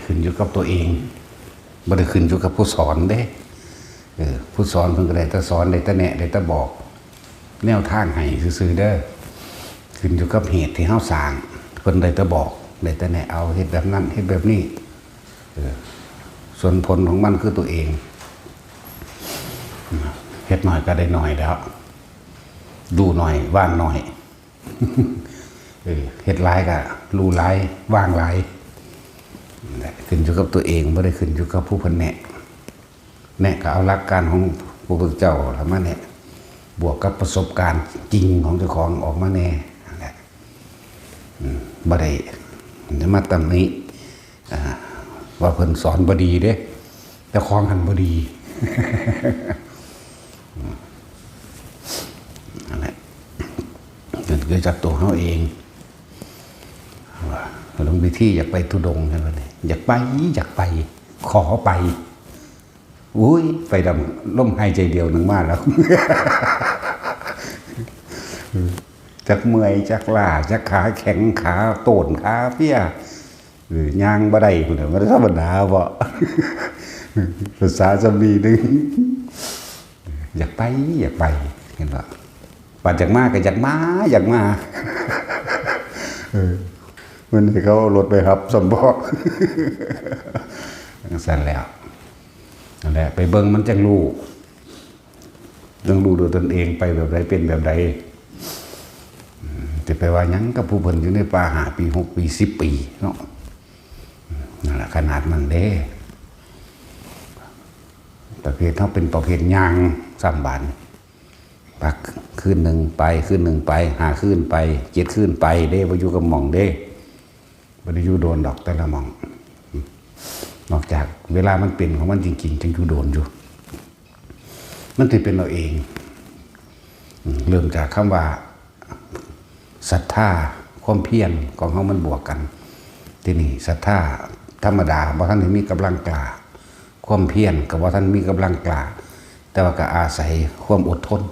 ຂຶ້ນຢູ່ກັບຕົວເອງ, ບໍ່ໄດ້ຂຶ້ນຢູ່ກັບຜູ້ສອນເດ້. ເອີ ຜູ້ສອນເພິ່ນກໍໄດ້ແຕ່ສອນ, ໄດ້ແຕ່ແນະ, ໄດ້ແຕ່ບອກແນວທາງໃຫ້ຊື່ໆເດີ. ຂຶ້ນຢູ່ກັບເຫດທີ່ເຮົາສ້າງ, ເພິ່ນໄດ້ແຕ່ບອກ, ໄດ້ແຕ່ແນະ, ເອົາເຮັດແບບນັ້ນ, ເຮັດແບບນີ້. ເອີ ສ່ວນຜົນຂອງມັນຄືຕົວເອງ. ເຮັດໜ້ອຍກໍໄດ້ໜ້ອຍແລ້ວ, ຮູ້ໜ້ອຍ, ວາງໜ້ອຍ. ເອີ ເຮັດຫຼາຍກໍຮູ້ຫຼາຍ, ວາງຫຼາຍ. ນັ້ນແຫຼະ, ຂຶ້ນຢູ່ກັບຕົວເອງ, ບໍ່ໄດ້ຂຶ້ນຢູ່ກັບຜູ້ເພິ່ນແນະ. ແນະກໍເອົາຫຼັກການຂອງພະພຸດທະເຈົ້າລະມາແນະ, ບວກກັບປະສົບການຈິງຂອງເຈົ້າຂອງອອກມາແດ່. ນັ້ນແຫຼະ, ອືມ ບໍ່ໄດ້ ໄດ້ມາຕຳໜິ ອ່າ ວ່າເພິ່ນສອນບໍ່ດີເດ້, ເຈົ້າຂອງຫັ້ນບໍ່ດີ. ອືມ ນັ້ນແຫຼະ, ເກີດຈາກຕົວເຮົາເອງ. ວ່າ ຫຼວງພິທີຢາກໄປທຸດົງ, ຢາກໄປ, ຢາກໄປ, ຂໍໄປ. ໂອ້ຍ ໄປດຳລົມຫາຍໃຈດຽວໜຶ່ງມາແລ້ວ. ຈັກເມື່ອຍ, ຈັກລ້າ, ຈັກຂາແຂງ, ຂາໂຕນ, ຂາເພຍ. ເອີ ຍ່າງບໍ່ໄດ້ພຸ້ນນະ, ມັນທຳມະດາເບາະ. ພາສາຊ່ຳນີ້ໜຶ່ງ, ຢາກໄປ, ຢາກໄປ, ເຫັນບໍ່? ບາດຢາກມາກໍຢາກມາ, ຢາກມາ. ເອີ ມັນໃຫ້ເຂົາເອົາລົດໄປຮັບຊ້ຳເບາະ. ຈັ່ງຊັ້ນແລ້ວ. ນັ້ນແຫຼະ, ໄປເບິ່ງມັນຈັ່ງຮູ້, ຈັ່ງຮູ້ດ້ວຍຕົນເອງ, ໄປແບບໃດເປັນແບບໃດ. ອືມ ຈະໄປວ່າຫຍັງກັບຜູ້ເພິ່ນຢູ່ໃນປ່າຫ້າປີ, ຫົກປີ, ສິບປີເນາະ. ນັ້ນແຫຼະ, ຂະໜາດນັ້ນເດ້. ປະເພດເຮົາເປັນປະເພດຍ່າງຊ້ຳບາດ, ພັກຄືນໜຶ່ງໄປ, ຄືນໜຶ່ງໄປ, ຫ້າຄືນໄປ, ເຈັດຄືນໄປເດ້, ບໍ່ຢູ່ກັບໝ່ອງເດ້. ບໍ່ໄດ້ຢູ່ໂດນດອກແຕ່ລະໝ່ອງ, ນອກຈາກເວລາມັນເປັນຂອງມັນຈິງໆ ຈັ່ງຢູ່ໂດນຢູ່. ມັນຊິເປັນເອົາເອງ. ເລີ່ມຈາກຄຳວ່າສັດທາ, ຄວາມພຽນຂອງເຮົາມັນບວກກັນ. ທີນີ້ສັດທາທຳມະດາບໍ່ທັນໄດ້ມີກຳລັງກ້າ, ຄວາມພຽນກໍບໍ່ທັນມີກຳລັງກ້າ, ແຕ່ວ່າກໍອາໄສຄວາມອົດທົນ.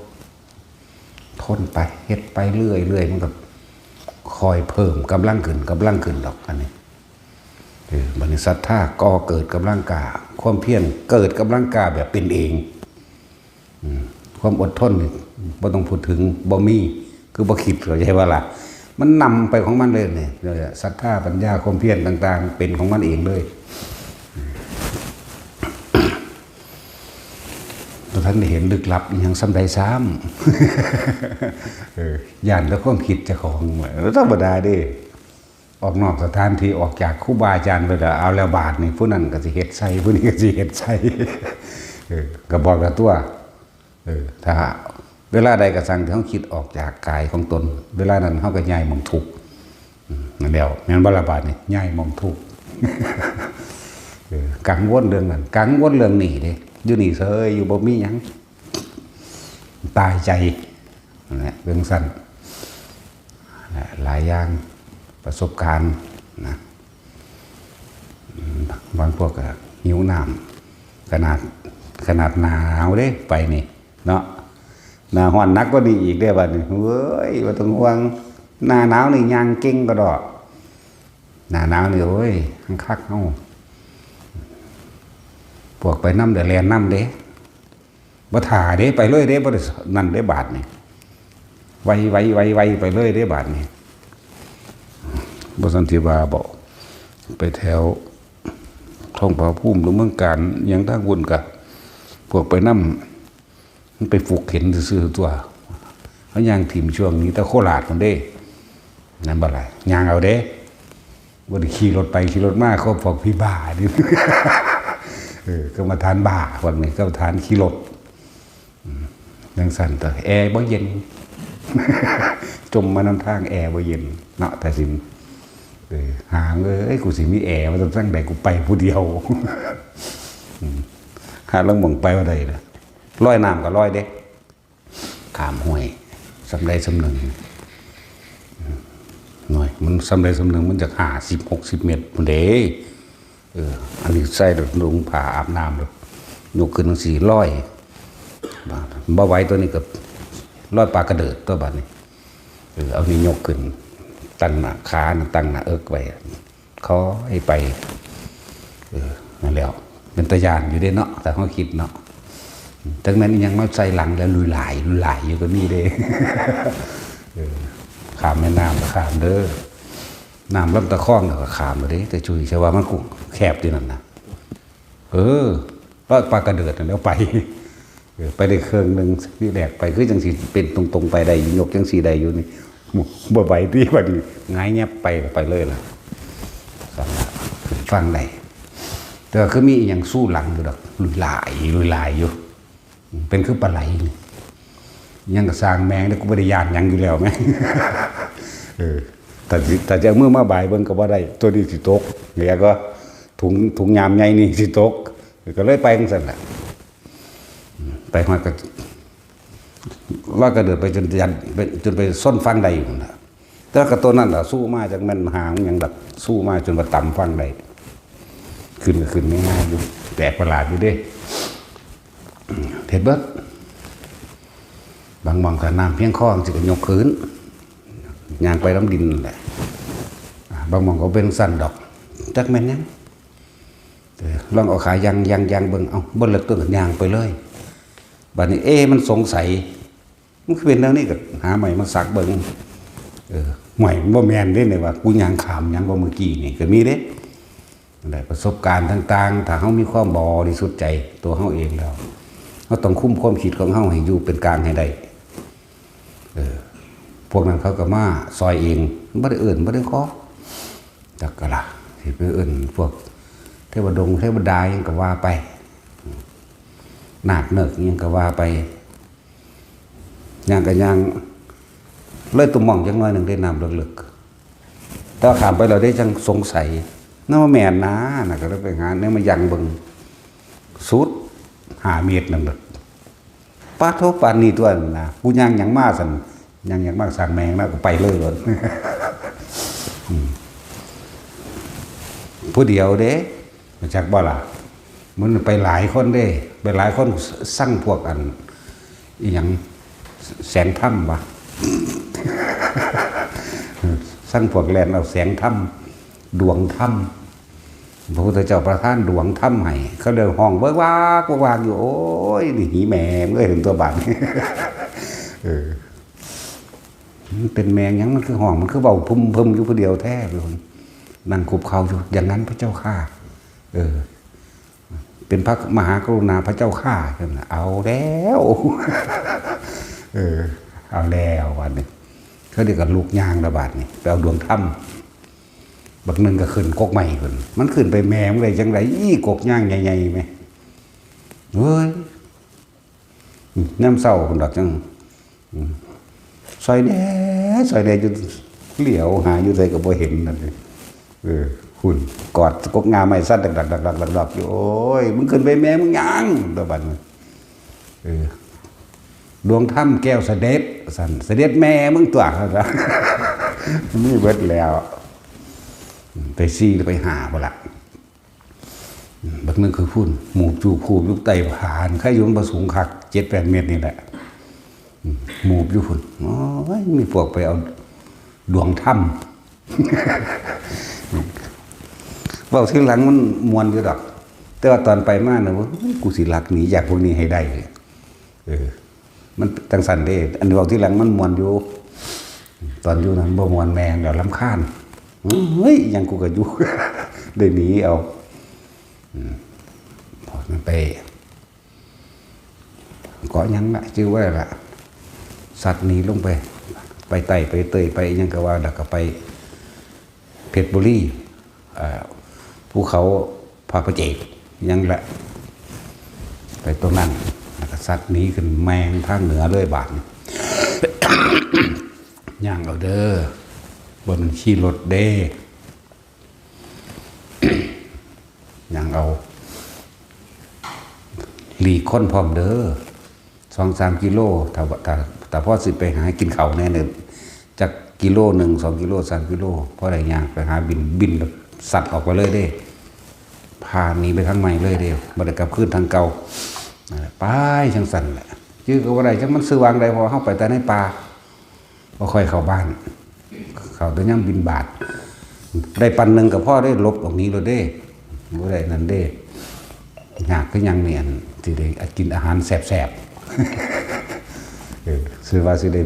ທົນໄປ, ເຮັດໄປເລື້ອຍໆ, ມັນກໍຄ່ອຍເພີ່ມກຳລັງຂຶ້ນ, ກຳລັງຂຶ້ນດອກອັນນີ້. ເອີ ບາດນີ້ສັດທາກໍເກີດກຳລັງກ້າ, ຄວາມພຽນເກີດກຳລັງກ້າແບບເປັນເອງ. ອືມ ຄວາມອົດທົນນີ້ບໍ່ຕ້ອງພູດເຖິງ, ບໍ່ມີ, ຄືບໍ່ຄິດ, ເຂົ້າໃຈບໍ່ລະ? ມັນນຳໄປຂອງມັນເລີຍນີ້, ສັດທາ, ປັນຍາ, ຄວາມພຽນຕ່າງໆ ເປັນຂອງມັນເອງເລີຍ. ບໍ່ທັນໄດ້ເຫັນລຶກລັບອີ່ຫຍັງສ່ຳໃດຊ້ຳ. ເອີ ຢ້ານແຕ່ຄວາມຄິດເຈົ້າຂອງ, ທຳມະດາເດ້. ອອກນອກສະຖານທີ່, ອອກຈາກຄູບາອາຈານໄປແລ້ວ, ເອົາແລ້ວບາດນີ້ ຜູ້ນັ້ນກໍຊິເຮັດໃສ່, ຜູ້ນີ້ກໍຊິເຮັດໃສ່. ເອີ ກໍບອກແລ້ວຕົວະ. ເອີ ຖ້າເວລາໃດກໍຊ່າງທີ່ເຮົາຄິດອອກຈາກກາຍຂອງຕົນ, ເວລານັ້ນເຮົາກໍຍ້າຍໝ່ອງທຸກ. ອືມ ນັ້ນແລ້ວ, ແມ່ນບໍ່ລະບາດນີ້? ຍ້າຍໝ່ອງທຸກ. ເອີ ກັງວົນເລື່ອງນັ້ນ, ກັງວົນເລື່ອງນີ້ເດ້, ຢູ່ນີ້ເສີຍ, ຢູ່ບໍ່ມີຫຍັງ, ຕາຍໃຈ. ນັ້ນແຫຼະ, ເບິ່ງຊັ້ນ. ຫຼາຍຢ່າງ, ປະສົບການນະ. ອືມ ບາງພວກກໍຫິວນ້ຳ, ຂະໜາດ, ຂະໜາດໜາວເດ້ ໄປນີ້ເນາະ, ໜ້າຮ້ອນໜັກກວ່ານີ້ອີກເດ້ບາດນີ້. ເວີ້ຍ ບໍ່ຕ້ອງຫ່ວງ, ໜ້າໜາວນີ້ຍ່າງເກັ່ງກະດອກ. ໜ້າໜາວນີ້ ໂອ້ຍ ຄັກເຮົາ, ພວກໄປນຳໄດ້ແລ່ນນຳເດ້. ບໍ່ຖ້າເດ້, ໄປເລີຍເດ້, ບໍ່ໄດ້ນັ້ນເດ້ບາດນີ້, ໄວໆໆໆ ໄປເລີຍເດ້ບາດນີ້. ບໍ່ຊັ້ນຊິວ່າເບາະ, ໄປແຖວທອງຜາພູມ ຫຼື ເມືອງການ ຫຍັງທາງພຸ້ນກະ ພວກໄປນຳ ມັນໄປຟຸກເຫັນຊື່ໆຕົວະ. ເຮົາຍ່າງຖິ້ມຊ່ວງນີ້ແຕ່ໂຄລາດພຸ້ນເດ້. ແມ່ນບໍ່ລະ? ຍ່າງເອົາເດ້, ບໍ່ໄດ້ຂີ່ລົດໄປຂີ່ລົດມາ ຄືພວກຜີບ້ານີ້. ເອີ ກຳມະຖານບ້າພວກນີ້, ກຳມະຖານຂີ່ລົດ. ອືມ ຈັ່ງຊັ້ນຕົວະ, ແອບໍ່ເຢັນ. ຈົມມານຳທາງແອບໍ່ເຢັນເນາະ ຕາສິນ. ເອີ ຫາງເອີຍ ກູຊິມີແອວ່າຊັ້ນ ຈັ່ງໃດກູໄປຜູ້ດຽວ. ອືມ ຫາລາງໝ່ອງໄປບໍ່ໄດ້ລະ, ລອຍນ້ຳກໍລອຍເດ້. ຂ້າມຫ້ວຍສ່ຳໃດສ່ຳໜຶ່ງ. ໂອ້ຍ ມັນສ່ຳໃດສ່ຳໜຶ່ງ ມັນຈັກຫ້າສິບຫົກສິບເມັດພຸ້ນເດ້. ເອີ ອັນນີ້ໃສ່ແລ້ວນຸ່ງຜ້າອາບນ້ຳ ແລ້ວຍົກຂຶ້ນຈັ່ງຊີ້ ລອຍ. ບໍ່ໄຫວ ຕົວນີ້ກໍລອຍປາກກະເດີດຕົວະບາດນີ້. ເອີ ເອົານີ້ຍົກຂຶ້ນ ຕັ້ງໜ້າຂາ ຕັ້ງໜ້າເອິກໄວ້. ຄ່ອຍໄປ. ນັ້ນແຫຼະ ເປັນຕາຢ້ານຢູ່ເດ້ເນາະ ຖ້າເຮົາຄິດເນາະ. ຈັກແມ່ນອີ່ຫຍັງມາໃສ່ຫຼັງແລ້ວລຸຍຫຼາຍ ລຸຍຫຼາຍຢູ່ກໍມີເດ້. ເອີ ຂ້າມແມ່ນ້ຳກໍຂ້າມເດີ ນ້ຳລຳຕາຄອງກໍຂ້າມເດ້ ແຕ່ຈຸ້ຍ ແຕ່ວ່າມັນກໍແຄບຢູ່ນັ້ນນະ. ເອີ ປາ ປາກະເດີດນັ້ນແຫຼະໄປ ເອີ ໄປໄດ້ເຄິ່ງໜຶ່ງ ທີແລກໄປຄືຈັ່ງຊິເປັນຕົງໆໄປໄດ້ຢູ່ ຍົກຈັ່ງຊີ້ໄດ້ຢູ່ນີ້ ບໍ່ໄຫວຕິ ບັດນີ້ຫງາຍແຫຍັບໄປ ໄປເລີຍລະ ຊັ້ນລະ ຂຶ້ນຝັ່ງໄດ້. ແຕ່ວ່າຄືມີອີ່ຫຍັງຊູຫຼັງຢູ່ດອກ ລຸຍຫຼາຍ ລຸຍຫຼາຍຢູ່ ເປັນຄືປາໄຫຼນີ້ ຫຍັງກໍຊ່າງແມ່ງເດ້ ກູບໍ່ໄດ້ຢ້ານຫຍັງຢູ່ແລ້ວແມງ ເອີ ຖ້າຊິ ຖ້າຈະເອົາມືມາບາຍເບິ່ງກໍບໍ່ໄດ້ ໂຕນີ້ຊິຕົກ ແລ້ວກໍ ຖົງ ຖົງຍາມໃຫຍ່ນີ້ຊິຕົກ ກໍເລີຍໄປຈັ່ງຊັ້ນລະ. ໄປຮອດກໍ ລອຍກະເດີດໄປຈົນ ໄປ ຈົນໄປຊົນຝັ່ງໄດ້ພຸ້ນລະ. ແຕ່ວ່າກໍໂຕນັ້ນລະ ສູ້ມາ ຈັກແມ່ນຫາງຫຍັງດອກ ສູ້ມາຈົນວ່າຕຳຝັ່ງໄດ້ ຂຶ້ນກໍຂຶ້ນງ່າຍໆຢູ່ ແປກປະຫຼາດຢູ່ເດ້ ເຮັດເບິດ. ບາງໝ່ອງກໍນ້ຳພຽງຄໍຈັ່ງຊີ້ກໍຍົກຂຶ້ນ ຍ່າງໄປນຳດິນນັ້ນແຫຼະ. ບາງໝ່ອງກໍເປັນຊັ້ນດອກ ຈັກແມ່ນຫຍັງ ເອີ ລອງເອົາຂາຢັ້ງໆໆເບິ່ງ ເອົ້າ ບໍ່ເລິກ ໂຕກໍຍ່າງໄປເລີຍ. ບາດນີ້ ເອ ມັນສົງໄສ ມັນຄືເປັນແນວນີ້ ກໍຫາໄມ້ມາສັກເບິ່ງ ເອີ ຫ້ວຍ ມັນບໍ່ແມ່ນເດ້ ນີ້ວ່າ ກູຍ່າງຂ້າມຫຍັງບໍ່ມື້ກີ້ນີ້ ກໍມີເດ້. ນັ້ນແຫຼະ ປະສົບການຕ່າງໆ ຖ້າເຮົາມີຄວາມບໍລິສຸດໃຈຕົວເຮົາເອງແລ້ວ ເຮົາຕ້ອງຄຸມຄວາມຄິດຂອງເຮົາໃຫ້ຢູ່ເປັນກາງໃຫ້ໄດ້. ເອີ ພວກນັ້ນເຂົາກໍມາຊ່ອຍເອງ ບໍ່ໄດ້ເອີ້ນ ບໍ່ໄດ້ຂໍ ຈັກກະລະ ຊິໄປເອີ້ນພວກເທວະດົງເທວະດາຫຍັງກໍວ່າໄປ ນາກເນີກຫຍັງກໍວ່າໄປ ຍ່າງກໍຍ່າງເລີຍຕຸ່ມໝ່ອງຈັກໜ້ອຍໜຶ່ງ ໄດ້ນ້ຳເລິກໆ ແຕ່ວ່າຂ້າມໄປແລ້ວເດ້ ຈັ່ງສົງໄສ ນັ້ນບໍ່ແມ່ນນາ ນັ້ນກໍເລີຍໄປຫາແນວມາຢັ້ງເບິ່ງ ສຸດຫ້າເມດນັ້ນເລີຍ. ປາໂທ ປານນີ້ຕົວະນະ ກູຍ່າງຫຍັງມາຊັ້ນ ຍ່າງຫຍັງມາສ້າງແມ່ງນະ ກູໄປເລີຍໂລດ. ອືມ ຜູ້ດຽວເດ້ ຮູ້ຈັກບໍ່ລະ? ມັນໄປຫຼາຍຄົນເດ້ ໄປຫຼາຍຄົນ ຊັງພວກອັນ ອີ່ຫຍັງ ແສງທຳວະ ຊັງພວກແລ່ນເອົາແສງທຳ ດວງທຳ ພະພຸດທະເຈົ້າປະທານດວງທຳໃຫ້ ເຂົາເລີຍຮ້ອງເວີກວາກ ເວີກວາກຢູ່ ໂອ້ຍ ນີ້ຫີແມ່ເອີຍ ເຫັນຕົວບາດນີ້ ເອີ ມັນເປັນແມງຫຍັງ ມັນຄືຮ້ອງ ມັນຄືເວົ້າພຶມໆຢູ່ຜູ້ດຽວແທ້ ນັ່ງຄຸບເຂົ່າຢູ່ ຢ່າງນັ້ນພະເຈົ້າຂ້າ ເອີ ເປັນພະມະຫາກະລຸນາພະເຈົ້າຂ້າ ເອົາແລ້ວ ເອີ ເອົາແລ້ວບາດນີ້ ເຂົາເດກໍລຸກຍ່າງລະບາດນີ້ ໄປເອົາດວງທຳ ບັກໜຶ່ງກໍຂຶ້ນກົກໄມ້ພຸ້ນ ມັນຂຶ້ນໄປແມ່ມັນໄດ້ຈັ່ງໃດ ອີ່ ກົກຍາງໃຫຍ່ໆແມ ເອີຍ ຍາມເຊົ້າພຸ້ນດອກ ຈັ່ງ ອືມ ຊ່ອຍແດ່ ຊ່ອຍແດ່ ຢູ່ ຫຼຽວຫາຢູ່ໃສກໍບໍ່ເຫັນນັ້ນ ເອີ ພຸ້ນ ກອດກົກງ່າໄມ້ສັ່ນດັກໆໆໆຢູ່ ໂອ້ຍ ມຶງຂຶ້ນໄປແມ່ມຶງຫຍັງ ຕົວະບາດນີ້ ເອີ ດວງທຳແກ້ວສະເດັດ ວ່າຊັ້ນ ສະເດັດແມ່ມຶງຕົວະ ມີເບິດແລ້ວ ໄປສີ່ຫຼືໄປຫ້າພຸ້ນລະ ບັກໜຶ່ງຄືພຸ້ນ ໝູບຈູບຄູບຢູ່ໃຕ້ຜາ ໃຄຢູ່ມັນບໍ່ສູງຄັກ ເຈັດແປດເມັດນີ້ແຫຼະ ໝູບຢູ່ພຸ້ນ ໂອ້ຍ ມີພວກໄປເອົາດວງທຳ ເວົ້າທີຫຼັງມັນມ່ວນຢູ່ດອກ ແຕ່ວ່າຕອນໄປມານະ ໂອ້ຍ ກູຊິລັກໜີຈາກພວກນີ້ໃຫ້ໄດ້ ເອີ ມັນຈັ່ງຊັ້ນເດ້ ອັນເວົ້າທີຫຼັງມັນມ່ວນຢູ່ ຕອນຢູ່ນັ້ນບໍ່ມ່ວນແມ່ນແລ້ວ ລຳຄານ ເຮີ້ຍ ອີ່ຫຍັງ ກູກໍຢູ່ ໄດ້ໜີເອົາ ອືມ ພວກນັ້ນໄປ ເກາະຫຍັງລະ ຈື່ບໍ່ໄດ້ລະ ສັດໜີລົງໄປ ໄປໃຕ້ ໄປເຕີຍ ໄປອີ່ຫຍັງກໍວ່າ ແລ້ວກໍໄປ ເພັດບຸລີ ເອີ ພູເຂົາພະປະເຈກຫຍັງແຫຼະ ໄປຕົງນັ້ນ ແລ້ວກໍສັດໜີຂຶ້ນແມ່ງທາງເໜືອເລີຍບາດນີ້ ຍ່າງເອົາເດີ ບໍ່ແມ່ນຂີ່ລົດເດ້ ຍ່າງເອົາ ຫຼີກຄົນພ້ອມເດີ ສອງສາມກິໂລ ຖ້າ ຖ້າ ຖ້າພໍຊິໄປຫາກິນເຂົ້າແດ່ນີ້ ຈັກກິໂລໜຶ່ງ ສອງກິໂລ ສາມກິໂລ ພໍໄດ້ຍ່າງໄປຫາບິນ ບິນສັດອອກໄປເລີຍເດ້ ຜ່ານໜີໄປທາງໃໝ່ເລີຍເດ້ ບໍ່ໄດ້ກັບຄືນທາງເກົ່າ ນັ້ນແຫຼະ ໄປຈັ່ງຊັ້ນແຫຼະ ຈື່ກໍບໍ່ໄດ້ ຈັກມັນຊື່ວ່າຈັ່ງໃດ ເພາະວ່າເຮົາໄປແຕ່ໃນປ່າ ບໍ່ຄ່ອຍເຂົ້າບ້ານ ເຂົ້າແຕ່ຍາມບິນບາດ ໄດ້ປັນໜຶ່ງກໍພໍໄດ້ ຫຼົບອອກໜີໂລດເດ້ ບໍ່ໄດ້ນັ້ນເດ້ ຍາກຄືຫຍັງນີ້ ອັນ ຊິໄດ້ ອາ ກິນອາຫານແຊບໆ ເອີ ຊື່ວ່າຊິໄດ້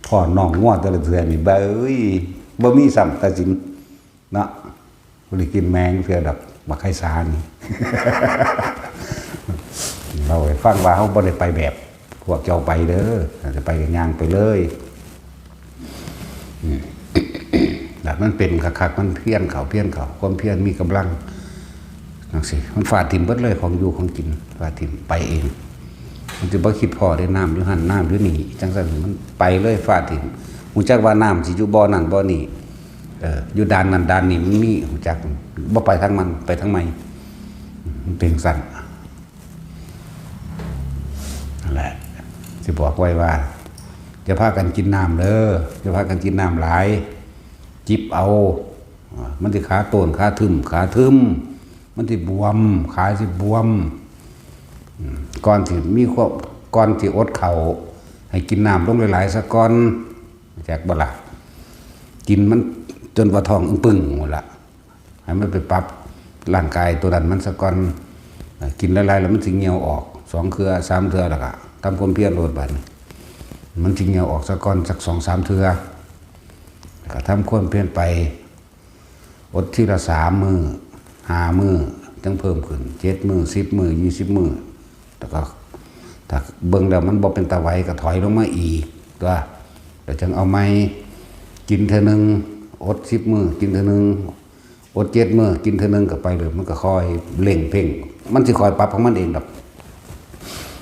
ພໍ້ນ້ອງງົວແຕ່ລະເທື່ອນີ້ ບາດ ເອີຍ ບໍ່ມີຊ້ຳຕາສິນເນາະ ບໍ່ໄດ້ກິນແມງເທື່ອດອກ ບັກໄຄສານີ້ ເລົ່າໃຫ້ຟັງວ່າເຮົາບໍ່ໄດ້ໄປແບບພວກເຈົ້າໄປເດີ ຖ້າຈະໄປກໍຍ່າງໄປເລີຍ. ອືມ ແລ້ວມັນເປັນຄັກໆ ມັນພຽນເຂົ້າ ພຽນເຂົ້າ ຄວາມພຽນມີກຳລັງຈັ່ງຊີ້ ມັນຟາດຖິ້ມເບິດເລີຍ ຂອງຢູ່ຂອງກິນ ຟາດຖິ້ມໄປເອງ ມັນຊິບໍ່ຄິດພໍ້ເດ້ ນ້ຳຢູ່ຫັ້ນ ນ້ຳຢູ່ນີ້ ຈັ່ງຊັ້ນມັນໄປເລີຍ ຟາດຖິ້ມ ຮູ້ຈັກວ່ານ້ຳຊິຢູ່ບໍ່ນັ້ນບໍ່ນີ້ ເອີ ຢູ່ດ່ານນັ້ນດ່ານນີ້ມັນມີ ຮູ້ຈັກ ບໍ່ໄປທາງມັນ ໄປທາງໃໝ່ ມັນເປັນຈັ່ງຊັ້ນ. ນັ້ນແຫຼະ ຊິບອກໄວ້ວ່າ ຢ່າພາກັນກິນນ້ຳເດີ ຢ່າພາກັນກິນນ້ຳຫຼາຍ ຈິບເອົາ ມັນຊິຂາໂຕນ ຂາທຶ້ມ ຂາທຶ້ມ ມັນຊິບວມ ຂາຊິບວມ ອືມ ກ່ອນຊິມີຄວາມ ກ່ອນຊິອົດເຂົ້າ ໃຫ້ກິນນ້ຳລົງຫຼາຍໆ ຊະກ່ອນ ຮູ້ຈັກບໍ່ລະ? ກິນມັນຈົນວ່າທ້ອງອຶ້ງປຶ້ງພຸ້ນລະ ໃຫ້ມັນໄປປັບຮ່າງກາຍໂຕນັ້ນມັນຊະກ່ອນ ເອີ ກິນຫຼາຍໆ ແລ້ວມັນຊິຍ່ຽວອອກ ສອງເທື່ອ ສາມເທື່ອ ແລ້ວກະທຳຄວາມພຽນໂລດບາດນີ້ ມັນຊິຍ່ຽວອອກຊະກ່ອນ ຈັກສອງສາມເທື່ອ ແລ້ວກະທຳຄວາມພຽນໄປ ອົດທີລະສາມມື້ ຫ້າມື້ ຈັ່ງເພີ່ມຂຶ້ນ ເຈັດມື້ ສິບມື້ ຍີ່ສິບມື້ ແລ້ວກໍຖ້າເບິ່ງແລ້ວມັນບໍ່ເປັນຕາໄຫວ ກໍຖອຍລົງມາອີກຕົວະ ແລ້ວຈັ່ງເອົາໃໝ່ ກິນເທື່ອໜຶ່ງ ອົດສິບມື້ ກິນເທື່ອໜຶ່ງ ອົດເຈັດມື້ ກິນເທື່ອໜຶ່ງ ກໍໄປເລີຍ ມັນກໍຄ່ອຍເລັ່ງເພງ ມັນຊິຄ່ອຍປັບຂອງມັນເອງດອກ.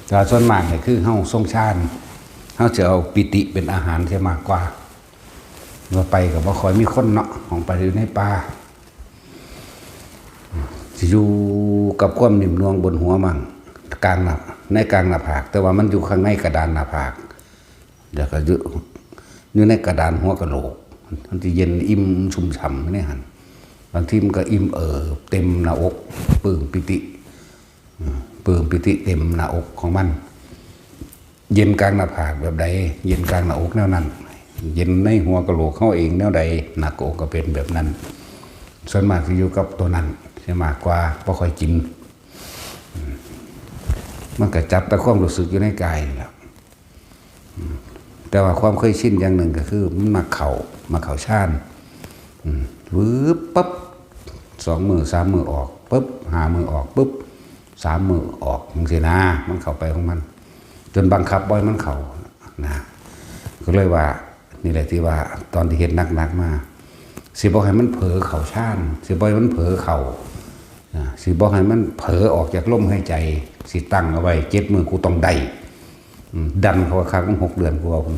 ແຕ່ວ່າສ່ວນມາກນີ້ຄືເຮົາຊົງຊານ ເຮົາຈະເອົາປີຕິເປັນອາຫານເສຍມາກກວ່າ. ວ່າໄປກໍບໍ່ຄ່ອຍມີຄົນເນາະ ຂອງໄປຢູ່ໃນປ່າ ຊິຢູ່ກັບຄວາມໜິ່ມນວງບົນຫົວມັ້ງ ກາງໜ້າ ໃນກາງໜ້າຜາກ ແຕ່ວ່າມັນຢູ່ຂ້າງໃນກະດານໜ້າຜາກ ແລ້ວກໍຢູ່ ຢູ່ໃນກະດານຫົວກະໂຫຼກ ມັນຊິເຢັນອີ່ມຊຸ່ມຊ່ຳຢູ່ໃນຫັ້ນ ບາງທີມັນກໍອີ່ມເອີ່ເຕັມໜ້າອົກ ປຶ້ມປີຕິ ອືມ ປຶ້ມປີຕິເຕັມໜ້າອົກຂອງມັນ ເຢັນກາງໜ້າຜາກແບບໃດ ເຢັນກາງໜ້າອົກແນວນັ້ນ ເຢັນໃນຫົວກະໂຫຼກເຮົາເອງແນວໃດ ໜ້າອົກກໍເປັນແບບນັ້ນ ສ່ວນມາກຊິຢູ່ກັບຕົວນັ້ນເສຍມາກກວ່າ ບໍ່ຄ່ອຍກິນ ອືມ ມັນກໍຈັບແຕ່ຄວາມຮູ້ສຶກຢູ່ໃນກາຍນີ້ແຫຼະ. ອືມ ແຕ່ວ່າຄວາມເຄີຍຊິນຢ່າງໜຶ່ງກໍຄືມັນມັກເຂົ້າ ມັກເຂົ້າຊານ ອືມ ວືບ ປຶບ ສອງມື້ສາມມື້ອອກ ປຶບ ຫ້າມື້ອອກ ປຶບ ສາມມື້ອອກ ຈັ່ງຊີ້ນະ ມັນເຂົ້າໄປຂອງມັນ ຈົນບັງຄັບບໍ່ໃຫ້ມັນເຂົ້ານະ ກໍເລີຍວ່າ ນີ້ແຫຼະທີ່ວ່າຕອນທີ່ເຮັດໜັກໆມາ ຊິບໍ່ໃຫ້ມັນເຜີເຂົ້າຊານ ຊິບໍ່ໃຫ້ມັນເຜີເຂົ້າ ນະ ຊິບໍ່ໃຫ້ມັນເຜີອອກຈາກລົມຫາຍໃຈ ຊິຕັ້ງເອົາໄວ້ເຈັດມື້ ກູຕ້ອງໄດ້ ອືມ ດັນເຂົາຄັກໆ ມັນຫົກເດືອນກວ່າພຸ້ນ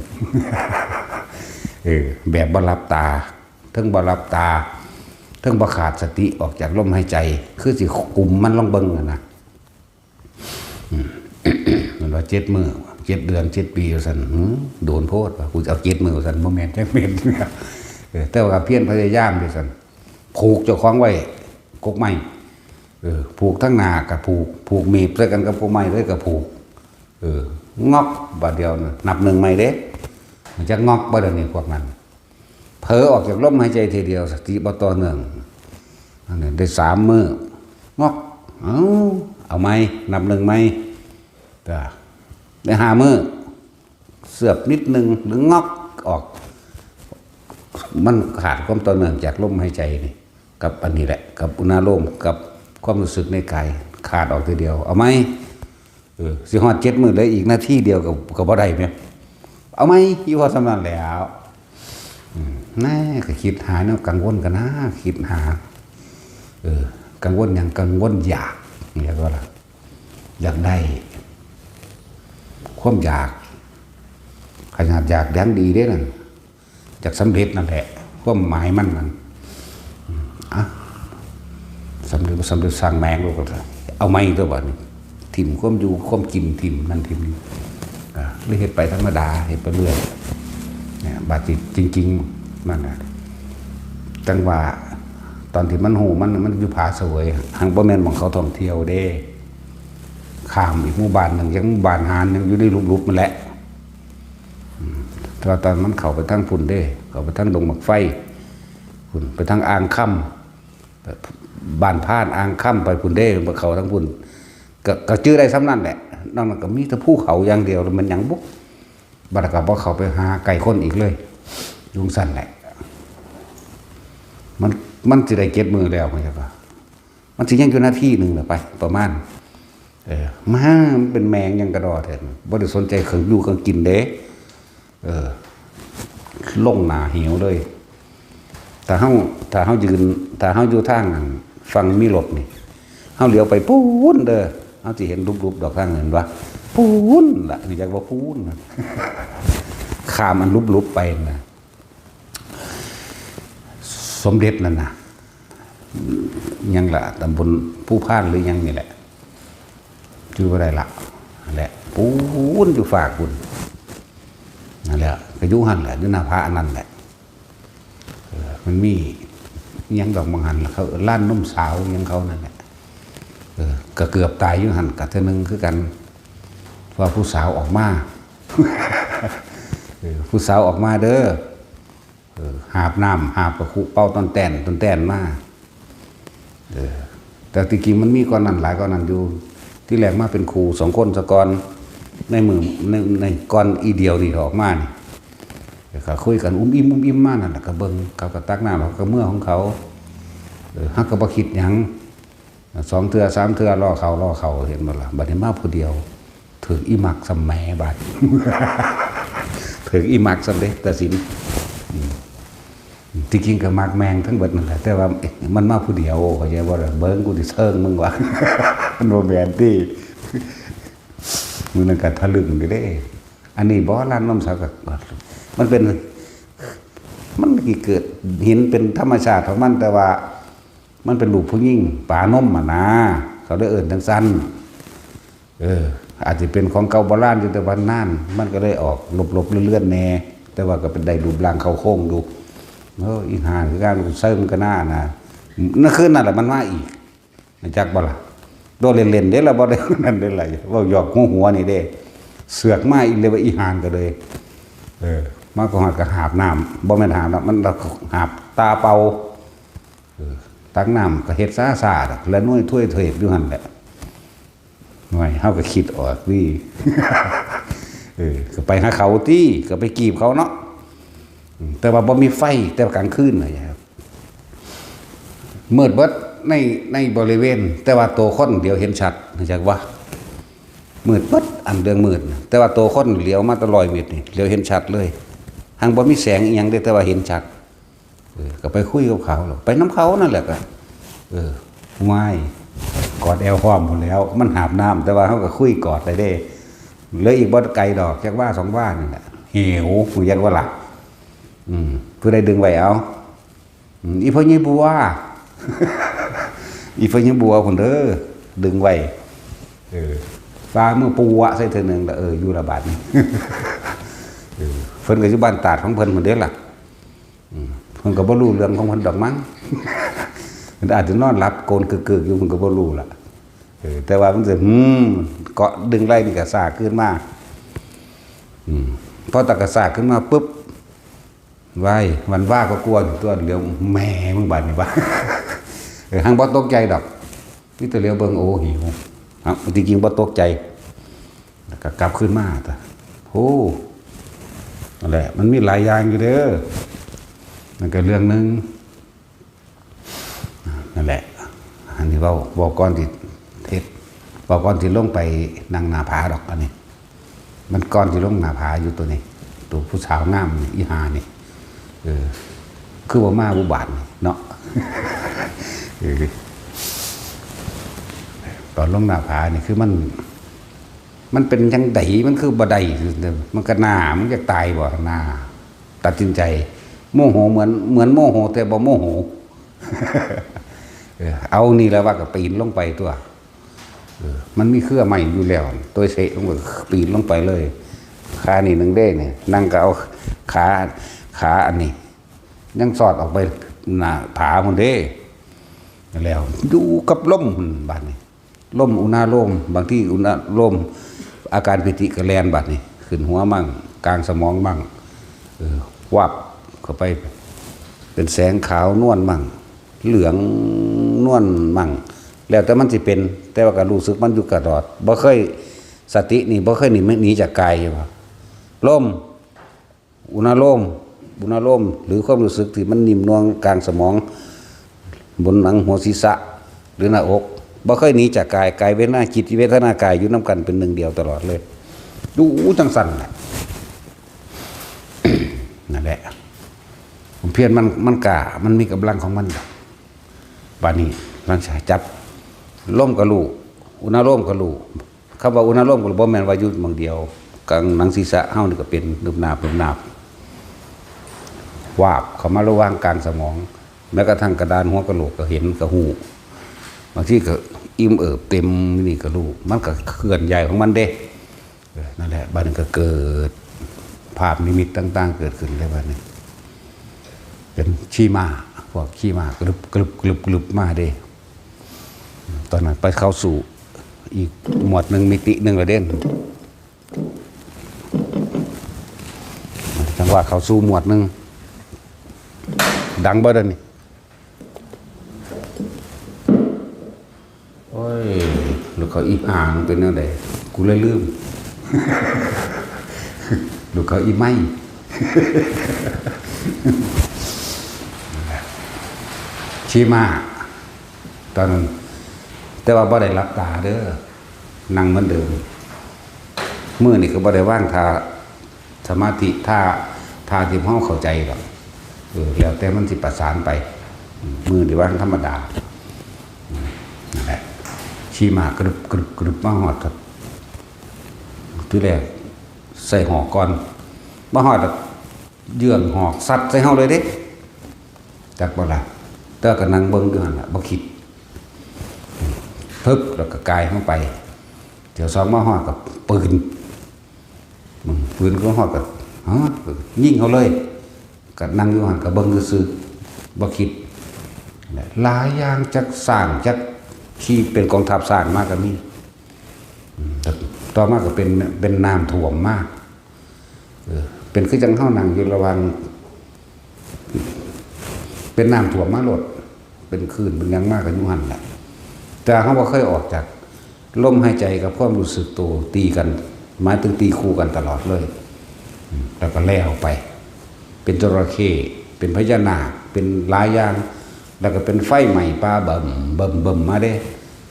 ເອີ ແບບບໍ່ຫຼັບຕາ ເທິງບໍ່ຫຼັບຕາ ເທິງບໍ່ຂາດສະຕິອອກຈາກລົມຫາຍໃຈ ຄືຊິກຸມມັນລອງເບິ່ງຫັ້ນນະ. ອືມ ມັນວ່າເຈັດມື້ ເຈັດເດືອນ ເຈັດປີ ວ່າຊັ້ນ ຫື ໂດນໂພດວ່າ ກູຈະເອົາເຈັດມື້ ວ່າຊັ້ນ ບໍ່ແມ່ນຈັກເມັດ ເອີ ແຕ່ວ່າພຽນພະຍາຍາມ ວ່າຊັ້ນ ຜູກເຈົ້າຂອງໄວ້ກົກໄມ້ ເອີ ຜູກທາງໜ້າກໍຜູກ ຜູກໝີບໃສ່ກັນກັບກົກໄມ້ເລີຍກໍຜູກ ເອີ ງອກ ບາດດຽວນະ ນັບໜຶ່ງໃໝ່ເດ້ ມັນຈະງອກບໍ່ດຽວນີ້ພວກນັ້ນ ເຜີອອກຈາກລົມຫາຍໃຈເທື່ອດຽວ ສະຕິບໍ່ຕໍ່ເນື່ອງ ອັນນີ້ໄດ້ສາມມື້ ງອກ ເອົາ ເອົາໃໝ່ ນັບໜຶ່ງໃໝ່ ໄດ້ຫ້າມື້ ເຊືອບນິດໜຶ່ງ ຫຼື ງອກອອກ ມັນຂາດຄວາມຕໍ່ເນື່ອງຈາກລົມຫາຍໃຈນີ້ ກັບອັນນີ້ແຫຼະ ກັບອຸນາໂລມ ກັບຄວາມຮູ້ສຶກໃນກາຍ ຂາດອອກເທື່ອດຽວ ເອົາໃໝ່ ເອີ ຊິຮອດເຈັດມື້ ເຫຼືອອີກນາທີດຽວກໍ ກໍບໍ່ໄດ້ແມ່ນ ເອົາໃໝ່ ຢູ່ພໍສ່ຳນັ້ນແຫຼ້ວ ອືມ ແນ່ ກໍຄິດຫາແນວກັງວົນກັນນາ ຄິດຫາ ເອີ ກັງວົນຫຍັງ ກັງວົນຢາກ ເຫັນບໍ່ລະ ຢາກໄດ້ ຄວາມຢາກ ຂະໜາດຢາກຍັງດີເດ້ນັ້ນ ຢາກສຳເລັດນັ້ນແຫຼະ ຄວາມໝາຍມັນນັ້ນ ອືມ ອ່ະ ສຳເລັດບໍ່ສຳເລັດ ຊ່າງແມ່ງໂລດ ເອົາໃໝ່ຕົວະບາດນີ້ ຖິ້ມຄວາມຢູ່ຄວາມກິນ ຖິ້ມນັ້ນຖິ້ມນີ້ ກໍເລີຍເຮັດໄປທຳມະດາ ເຮັດໄປເລື້ອຍ ເນຍ ບາດນີ້ຈິງໆ ນັ້ນນະ ຈັ່ງວ່າຕອນທີ່ມັນຮູ້ ມັນ ມັນຢູ່ຜາສະເຫວີຍ ຫາກບໍ່ແມ່ນໝ່ອງເຂົາທ່ອງທ່ຽວເດ້ ຂ້າມອີກໝູ່ບ້ານໜຶ່ງ ຍັງໝູ່ບ້ານຫານ ຍັງຢູ່ໃນຫຼຸບໆ ນັ້ນແຫຼະ ອືມ ແຕ່ວ່າຕອນມັນເຂົ້າໄປທາງພຸ້ນເດ້ ເຂົ້າໄປທາງດົງໝາກໄຟພຸ້ນ ໄປທາງອ່າງຄຳ ບ້ານພານ ອ່າງຄຳ ໄປພຸ້ນເດ້ ເຂົ້າທາງພຸ້ນ ກໍ ກໍຈື່ໄດ້ສ່ຳນັ້ນແຫຼະ. ນອກນັ້ນກໍມີແຕ່ພູເຂົາຢ່າງດຽວ ແລ້ວມັນຫຍັງບຸ ບັດກໍບໍ່ເຂົ້າໄປຫາໃກ້ຄົນອີກເລີຍ ຢູ່ຊັ້ນແຫຼະ. ມັນ ມັນຊິໄດ້ເຈັດມື້ແລ້ວ ມັນຈະວ່າ ມັນຊິຍັງຢູ່ນາທີໜຶ່ງລະໄປ ປະມານ ເອີ ມາ ມັນເປັນແມງຫຍັງກະດໍແທ້ ບໍ່ໄດ້ສົນໃຈເຄື່ອງຢູ່ເຄື່ອງກິນເດ້. ເອີ ລົງໜ້າເຫວເລີຍ. ຖ້າເຮົາ ຖ້າເຮົາຢືນ ຖ້າເຮົາຢູ່ທາງຝັ່ງມີລົດນີ້ ເຮົາຫຼຽວໄປພຸ້ນເດີ ເຮົາຊິເຫັນຫຼຸບໆ ດອກທາງນັ້ນວ່າ ພຸ້ນລະ ຮູ້ຈັກບໍ່ ພຸ້ນ ຂ້າມອັນຫຼຸບໆ ໄປນະ. ສົມເດັດນັ້ນນະ ຫຍັງລະ ຕຳບົນພູພານ ຫຼືຫຍັງນີ້ແຫຼະ ຈື່ບໍ່ໄດ້ລະ ນັ້ນແຫຼະ ພຸ້ນຢູ່ຟາກພຸ້ນ ນັ້ນແຫຼະ ກໍຢູ່ຫັ້ນແຫຼະ ຢູ່ໜ້າຜາອັນນັ້ນແຫຼະ. ເອີ ມັນມີຫຍັງດອກ ໝ່ອງຫັ້ນ ເຂົາເອີ້ນລານນົມສາວຫຍັງເຂົານັ້ນແຫຼະ. ເອີ ກໍເກືອບຕາຍຢູ່ຫັ້ນ ກະເທື່ອໜຶ່ງຄືກັນ ວ່າຜູ້ສາວອອກມາ ເອີ ຜູ້ສາວອອກມາເດີ ເອີ ຫາບນ້ຳ ຫາບກະຄຸເປົ່າຕ່ອນແຕ່ນ ຕ່ອນແຕ່ນມາ. ເອີ ແຕ່ທີ່ຈິງມັນມີກ່ອນນັ້ນ ຫຼາຍກ່ອນນັ້ນຢູ່ ທີແລກມາເປັນຄູ່ສອງຄົນສາກ່ອນ ໃນມື້ ໃນ ໃນກ່ອນອີ່ດຽວນີ້ອອກມານີ້ ແລ້ວກໍຄຸຍກັນອຸ້ມອິ້ມອຸ້ມອິ້ມມານັ້ນແຫຼະ ກໍເບິ່ງ ເຂົາກໍຕັກນ້ຳ ເຂົາກໍເມືອຂອງເຂົາ. ເອີ ເຮົາກໍບໍ່ຄິດຫຍັງ ສອງເທື່ອສາມເທື່ອ ລໍເຂົາ ລໍເຂົາ ເຫັນບໍ່ລະ. ບັດນີ້ມາຜູ້ດຽວ ຖືກອີ່ໝັກສ່ຳແໝ ບາດ ຖືກອີ່ໝັກສ່ຳເດ້ ຕາສິນ. ອືມ ທີ່ຈິງກໍມັກແມ່ງທັງເບິດນັ້ນແຫຼະ ແຕ່ວ່າມັນມາຜູ້ດຽວ ເຂົ້າໃຈບໍ່ລະ? ເບິ່ງ ກູຊິເຊີງມຶງວ່າ ມັນບໍ່ແມ່ນຕິ. ມື້ນັ້ນກໍທະລຶ້ງຢູ່ເດ້. ອັນນີ້ບໍ່ ລານນົມສາວກໍ ມັນເປັນ ມັນຊິເກີດເຫັນເປັນທຳມະຊາດຂອງມັນ ແຕ່ວ່າ ມັນເປັນລູກຜູ້ຍິງປານົມຫັ້ນນາ ເຂົາເລີຍເອີ້ນຈັ່ງຊັ້ນ. ເອີ ອາດຊິເປັນຂອງເກົ່າໂບລານຢູ່ ແຕ່ວ່ານານ ມັນກໍເລີຍອອກລົບໆເລື່ອນໆແດ່ ແຕ່ວ່າກໍເປັນໄດ້ຮູບຮ່າງເຄົ້າໂຄງຢູ່. ໂອ້ ອີຫ່າຄືກັນ ເຊີງກັນໜ້ານະ. ໃນຄືນນັ້ນລະມັນມາອີກ ຮູ້ຈັກບໍ່ລະ? ໂດເລ່ນໆເດ້ລະ ບໍ່ໄດ້ນັ້ນເດ້ລະ ເວົ້າຫຍອກຫົວໆນີ້ເດ້. ເສືອກມາອີກເລີຍວ່າ ອີຫ່າກໍເລີຍ ເອີ ມາກໍຮອດກໍຫາບນ້ຳ ບໍ່ແມ່ນຫາບນ້ຳ ມັນຫາບຕາເປົ່າ. ເອີ ຕັກນ້ຳກໍເຮັດຊ້າໆດອກ ລະນວຍຖ້ວຍເທດຢູ່ຫັ້ນແຫຼະ. ໂອ້ຍ ເຮົາກໍຄິດອອກຕິ ເອີ ກໍໄປຫາເຂົາຕິ ກໍໄປຈີບເຂົາເນາະ. ອືມ ແຕ່ວ່າບໍ່ມີໄຟ ແຕ່ວ່າກາງຄືນນະ ມືດເບິດໃນ ໃນບໍລິເວນ ແຕ່ວ່າໂຕຄົນຫຼຽວເຫັນຊັດ ຮູ້ຈັກບໍ່? ມືດເບິດ ອັນເລື່ອງມືດນະ ແຕ່ວ່າໂຕຄົນຫຼຽວມາແຕ່ຮ້ອຍເມັດນີ້ ຫຼຽວເຫັນຊັດເລີຍ. ຫາກບໍ່ມີແສງອີ່ຫຍັງເດ້ ແຕ່ວ່າເຫັນຊັດ. ເອີ ກໍໄປຄຸຍກັບເຂົາ ໄປນຳເຂົານັ້ນແຫຼະ ກໍ ເອີ ຫວາຍ ກອດແອວພ້ອມພຸ້ນແລ້ວ. ມັນຫາບນ້ຳ ແຕ່ວ່າເຮົາກໍຄຸຍກອດໄດ້ເດ້. ເຫຼືອອີກບໍ່ໄກດອກ ຈັກວາສອງວານີ້ແຫຼະ ເຫວ ຮູ້ຈັກບໍ່ລະ? ອືມ ຜູ້ໃດດຶງໄວ້ເອົາ? ອືມ ອີ່ພໍ່ໃຫຍ່ບົວ ອີ່ພໍ່ໃຫຍ່ບົວພຸ້ນເດີ ດຶງໄວ້. ເອີ ຟ້າມືປົວະໃສ່ເທື່ອໜຶ່ງລະ ເອີ ຢູ່ລະບາດນີ້. ເອີ ເພິ່ນກໍຢູ່ບ້ານຕາດຂອງເພິ່ນພຸ້ນເດ້ລະ. ອືມ ເພິ່ນກໍບໍ່ຮູ້ເລື່ອງຂອງເພິ່ນດອກມັ້ງ ເພິ່ນອາດຈະນອນຫຼັບໂກນກຶກໆຢູ່ ເພິ່ນກໍບໍ່ຮູ້ລະ. ເອີ ແຕ່ວ່າມັນຈະ ອືມ ເກາະດຶງໄລ່ນີ້ກະຊາກຄືນມາ. ອືມ ພໍຕາກະຊາກຂຶ້ນມາປຶບ ວ້າຍ ມັນວ່າກໍກົວຢູ່ຕົວະ ຫຼຽວແມ່ມຶງບາດນີ້ວ່າ. ເອີ ຫາກບໍ່ຕົກໃຈດອກ ມີແຕ່ຫຼຽວເບິ່ງ ໂອ້ ຫິວ. ເອົ້າ ທີ່ຈິງບໍ່ຕົກໃຈ ແລ້ວກໍກັບຄືນມາຕະ. ໂອ້ ນັ້ນແຫຼະ ມັນມີຫຼາຍຢ່າງຢູ່ເດີ ນັ້ນກໍເລື່ອງໜຶ່ງ. ນັ້ນແຫຼະ ອັນນີ້ເວົ້າ ເວົ້າກ່ອນຊິເຮັດ ເວົ້າກ່ອນຊິລົງໄປນັ່ງໜ້າຜາດອກ. ອັນນີ້ມັນກ່ອນຊິລົງໜ້າຜາຢູ່ໂຕນີ້ ໂຕຜູ້ສາວງາມນີ້ ອີຫ່ານີ້. ເອີ ຄືບໍ່ມາບຸບາດນີ້ເນາະ. ເອີ ຕອນລົງໜ້າຜານີ້ຄືມັນ ມັນເປັນຈັ່ງໃດ ມັນຄືບໍ່ໄດ້ ມັນກະໜ້າ ມັນຢາກຕາຍບໍ່ໜ້າ. ຕັດສິນໃຈໂມໂຫ ເໝືອນ ເໝືອນໂມໂຫແຕ່ບໍ່ໂມໂຫ. ເອີ ເອົານີ້ລະວ່າກໍປີນລົງໄປຕົວະ. ເອີ ມັນມີເຄືອໄມ້ຢູ່ແລ້ວ ໂຕຍເຊະລົງໄປ ປີນລົງໄປເລີຍ. ຂານີ້ໜຶ່ງເດ້ນີ້ ນັ່ງກໍເອົາຂາ ຂາອັນນີ້ຍັງສອດອອກໄປໜ້າຜາພຸ້ນເດ້. ແລ້ວຢູ່ກັບລົມ ບາດນີ້ ລົມອຸນາໂລມ ບາງທີອຸນາໂລມ ອາການປີຕິກໍແລ່ນບາດນີ້ ຂຶ້ນຫົວມັ້ງ ກາງສະໝອງມັ້ງ ເອີ ວັບເຂົ້າໄປ ເປັນແສງຂາວນວນມັ້ງ ເຫຼືອງນວນໝັ່ງ ແລ້ວແຕ່ມັນຊິເປັນ, ແຕ່ວ່າກໍຮູ້ສຶກມັນຢູ່ຕະຫຼອດ, ບໍ່ເຄີຍ, ສະຕິນີ້ບໍ່ເຄີຍໜີ, ໜີຈາກກາຍ. ລົມ ອຸນາໂລມ, ອຸນາໂລມ ຫຼື ຄວາມຮູ້ສຶກທີ່ມັນໜິ່ມໜ່ວງກາງສະໝອງ ບົນໜັງຫົວສີສະ ຫຼື ໜ້າອົກ, ບໍ່ເຄີຍໜີຈາກກາຍ, ກາຍເວທະນາ, ຈິດເວທະນາກາຍ ຢູ່ນຳກັນເປັນໜຶ່ງດຽວຕະຫຼອດເລີຍ, ຢູ່ຈັ່ງຊັ້ນແຫຼະ. ນັ້ນແຫຼະ ຄວາມພຽນມັນ, ມັນກ້າ, ມັນມີກຳລັງຂອງມັນ. ບາດນີ້ ຫຼັງຈາກຈັບ ລົມກໍຮູ້, ອຸນາໂລມກໍຮູ້. ຄຳວ່າອຸນາໂລມກໍບໍ່ແມ່ນວ່າຢູ່ໝ່ອງດຽວ, ກາງໜັງສີສະເຮົານີ້ກໍເປັນໜຶບໜາບ, ໜຶບໜາບ ວາບເຂົ້າມາລະຫວ່າງກາງສະໝອງ, ແມ້ກະທັ່ງກະດານຫົວກະໂຫຼກກໍເຫັນ, ກໍຮູ້. ບາງທີກໍອີ່ມເອີບເຕັມນີ້ກໍຮູ້, ມັນກໍເຄື່ອນໄຫວຂອງມັນເດ້. ເອີ ນັ້ນແຫຼະ, ບາດນີ້ກໍເກີດພາບນິມິດຕ່າງໆເກີດຂຶ້ນເລີຍ. ບາດນີ້ເປັນຂີ່ມ້າ, ພວກຂີ່ມ້າກະລຶບ, ກະລຶບ, ກະລຶບ, ກະລຶບມາເດ້. ຕອນນັ້ນໄປເຂົ້າສູ່ອີກໝວດໜຶ່ງ, ມິຕິໜຶ່ງລະເດ້. ຈັງຫວະເຂົ້າສູ່ໝວດໜຶ່ງ. ດັງບໍ່ດຽວນີ້? ໂອ້ຍ ລູກເຂົາອີຫ່າງເປັນແນວໃດ? ກູເລີຍລືມ. ລູກເຂົາອີໄມ້. ຂີ່ມ້າ ຕອນນັ້ນ, ແຕ່ວ່າບໍ່ໄດ້ຫຼັບຕາເດີ, ນັ່ງເໝືອນເດີມ. ມືນີ້ກໍບໍ່ໄດ້ວາງທ່າສະມາທິ, ທ່າ, ທ່າທີ່ເຮົາເຂົ້າໃຈດອກ. ເອີ ແລ້ວແຕ່ມັນຊິປະສານໄປ. ມືນີ້ວາງທຳມະດາ. ນັ້ນແຫຼະ ຂີ່ມ້າກະດຶບ, ກະດຶບ, ກະດຶບມາຮອດ. ທີແລກໃສ່ຫອກກ່ອນ, ມາຮອດແລ້ວເຍື່ອງຫອກຊັດໃສ່ເຮົາເລີຍເດ້. ຈັກບໍ່ລະ? ແຕ່ວ່າກໍນັ່ງເບິ່ງຢູ່ຫັ້ນລະ, ບໍ່ຄິດ. ປຶບ ແລ້ວກໍກາຍເຮົາໄປ. ເທື່ອສອງມາຮອດກໍປືນ. ອືມ ປືນກໍຮອດກໍ ຮະ ຍິງເຮົາເລີຍ. ກໍນັ່ງຢູ່ຫັ້ນ ກໍເບິ່ງຊື່ໆ ບໍ່ຄິດ. ຫຼາຍຢ່າງ, ຈັກຊ້າງ, ຈັກຂີ່ເປັນກອງທັບຊ້າງມາກໍມີ. ອືມ ຕໍ່ມາກໍເປັນ, ເປັນນ້ຳຖ້ວມມາ. ເອີ ເປັນຄືຈັ່ງເຮົານັ່ງຢູ່ລະຫວ່າງ ເປັນນ້ຳຖ້ວມມາໂລດ, ເປັນຄື້ນເປັນຫຍັງມາກໍຢູ່ຫັ້ນແຫຼະ. ແຕ່ເຮົາບໍ່ເຄີຍອອກຈາກລົມຫາຍໃຈກັບຄວາມຮູ້ສຶກໂຕ, ຕີກັນ, ໝາຍເຖິງຕີຄູ່ກັນຕະຫຼອດເລີຍ. ອືມ ແລ້ວກໍແລ້ວໄປ, ເປັນຈໍລະເຂ້, ເປັນພະຍານາກ, ເປັນຫຼາຍຢ່າງ, ແລ້ວກໍເປັນໄຟໄໝ້ປ່າເບິ່ມ, ເບິ່ມ, ເບິ່ມມາເດ້.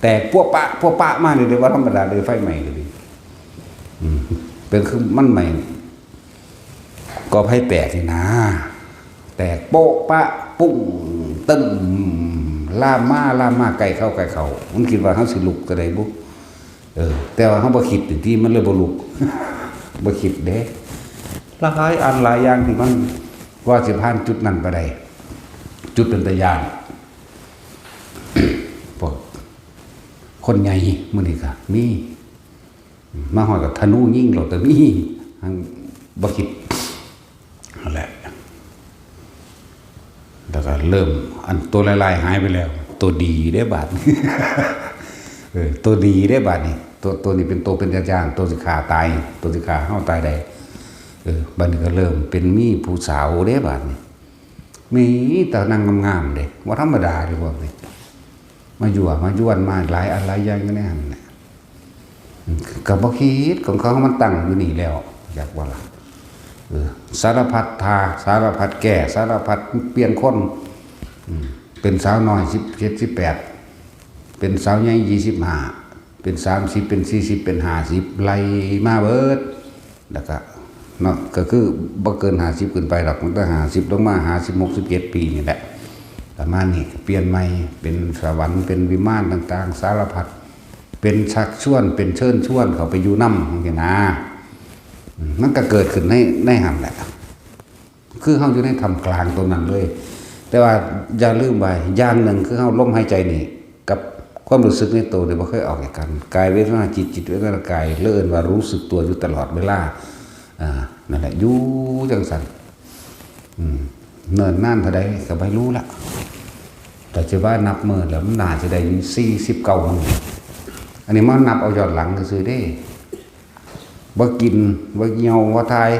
ແຕກປົວະປະ, ປົວະປະມານີ້ເດ້, ບໍ່ທຳມະດາເດ້, ໄຟໄໝ້ກໍດີ. ອືມ ເປັນຄືມັນໄໝ້ ກໍໄຟແຕກນີ້ນາ, ແຕກໂປະປະປຸ້ງຕຶ້ມ, ລາມມາ, ລາມມາ, ໃກ້ເຂົ້າ, ໃກ້ເຂົ້າ. ມັນຄິດວ່າເຮົາຊິລຸກກໍໄດ້ບຸ. ເອີ ແຕ່ວ່າເຮົາບໍ່ຄິດນີ້ຕິ, ມັນເລີຍບໍ່ລຸກ. ບໍ່ຄິດເດ້. ຫຼາຍອັນຫຼາຍຢ່າງທີ່ມັນ ກວ່າຊິຜ່ານຈຸດນັ້ນໄປໄດ້, ຈຸດເປັນຕາຢ້ານ. ພວກຄົນໃຫຍ່ມື້ນີ້ກໍມີ ມາຮອດກໍທະນູຍິງໂລດກໍມີ, ຍັງບໍ່ຄິດ. ນັ້ນແຫຼະ ແລ້ວກໍເລີ່ມ ອັນໂຕຮ້າຍໆຫາຍໄປແລ້ວ, ໂຕດີເດ້ບາດນີ້. ເອີ ໂຕດີເດ້ບາດນີ້, ໂຕ, ໂຕນີ້ເປັນໂຕເປັນຕາຢ້ານ, ໂຕຊິຂ້າຕາຍ, ໂຕຊິຂ້າເຮົາຕາຍໄດ້. ເອີ ບາດນີ້ກໍເລີ່ມເປັນມີຜູ້ສາວເດ້ບາດນີ້. ມີແຕ່ນາງງາມໆເດ້, ບໍ່ທຳມະດາເດ້ພວກນີ້. ມາຍົວມາຢວນມາຫຼາຍອັນຫຼາຍຢ່າງຢູ່ໃນຫັ້ນແຫຼະ. ອືມ ກໍບໍ່ຄິດຂອງເຂົາ, ມັນຕັ້ງຢູ່ນີ້ແລ້ວ, ຈັກວ່າລະ. ເອີ ສາລະພັດທ່າ, ສາລະພັດແກ້, ສາລະພັດປ່ຽນຄົນ. ອືມ ເປັນສາວນ້ອຍສິບເຈັດ ສິບແປດ, ເປັນສາວໃຫຍ່ຊາວຫ້າ, ເປັນສາມສິບ, ເປັນສີ່ສິບ, ເປັນຫ້າສິບ, ໄລ່ມາເບິດ. ແລ້ວກະເນາະ ກໍຄືບໍ່ເກີນຫ້າສິບຂຶ້ນໄປດອກ, ຕັ້ງແຕ່ຫ້າສິບລົງມາ ຫ້າສິບ ຫົກສິບເຈັດປີນີ້ແຫຼະ ປະມານນີ້. ກໍປ່ຽນໃໝ່ ເປັນສະຫວັນ ເປັນວິມານຕ່າງໆ ສາລະພັດ, ເປັນຊັກຊວນ ເປັນເຊີນຊວນເຂົ້າໄປຢູ່ນຳ ຈັ່ງຊີ້ນະ. ອືມ ມັນກໍເກີດຂຶ້ນໃນ, ໃນຫັ້ນແຫຼະ. ຄືເຮົາຢູ່ໃນຖ້ຳກາງຕົວນັ້ນເລີຍ. ແຕ່ວ່າຢ່າລືມວ່າຢ່າງໜຶ່ງ ຄືເຮົາລົມຫາຍໃຈນີ້ກັບຄວາມຮູ້ສຶກໃນໂຕນີ້ບໍ່ເຄີຍອອກຈາກກັນ. ກາຍເວທະນາຈິດ, ຈິດເວທະນາກາຍ, ເລີຍເອີ້ນວ່າຮູ້ສຶກຕົວຢູ່ຕະຫຼອດເວລາ. ອ່າ ນັ້ນແຫຼະ ຢູ່ຈັ່ງຊັ້ນ. ອືມ ເນີນນານເທົ່າໃດກໍບໍ່ຮູ້ລະ, ແຕ່ຊິວ່ານັບມື້ແລ້ວ ມັນໜ້າຈະໄດ້ຢູ່ສີ່ສິບເກົ້າມື້. ອັນນີ້ມານັບເອົາຍ້ອນຫຼັງຊື່ໆເດ້. ບໍ່ກິນ, ບໍ່ຍ່ຽວ, ບໍ່ຖ່າຍ,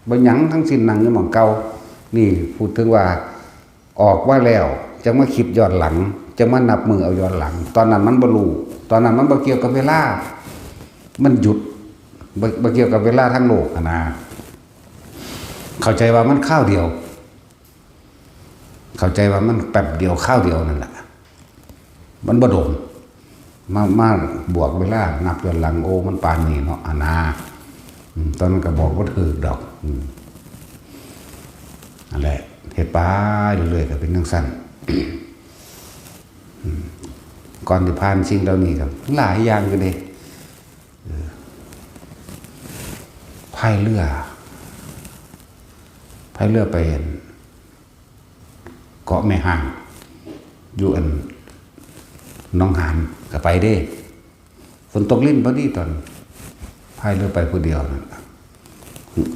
ບໍ່ຫຍັງທັງສິ້ນ, ນັ່ງຢູ່ໝ່ອງເກົ່າ. ນີ້ ພູດເຖິງວ່າອອກມາແລ້ວ ຈັ່ງມາຄິດຍ້ອນຫຼັງ, ຈັ່ງມານັບມື້ເອົາຍ້ອນຫຼັງ. ຕອນນັ້ນມັນບໍ່ຮູ້, ຕອນນັ້ນມັນບໍ່ກ່ຽວກັບເວລາ, ມັນຢຸດ, ບໍ່, ບໍ່ກ່ຽວກັບເວລາທາງໂລກຫັ້ນນະ. ເຂົ້າໃຈວ່າມັນຄາວດຽວ, ເຂົ້າໃຈວ່າມັນແປັບດຽວ, ຄາວດຽວນັ້ນລະ, ມັນບໍ່ດົນ. ມາ, ມາບວກເວລານັບຍ້ອນຫຼັງ, ໂອ້ ມັນປານນີ້ເນາະ ອັນນາ. ອືມ ຕອນນັ້ນກໍບອກບໍ່ຖືກດອກ. ອືມ ນັ້ນແຫຼະ, ເຮັດໄປເລື້ອຍໆ ກໍເປັນຈັ່ງຊັ້ນ. ອືມ ກ່ອນຊິຜ່ານສິ່ງເຫຼົ່ານີ້ກໍຫຼາຍຢ່າງຢູ່ເດ້. ເອີ ພາຍເຮືອ, ພາຍເຮືອໄປ ອັນ ເກາະແມ່ຮ້າງ ຢູ່ອັນໜອງຫານ ກໍໄປເດ້. ຝົນຕົກລິນພໍດີຕອນ ພາຍເຮືອໄປຜູ້ດຽວນັ້ນ. ງ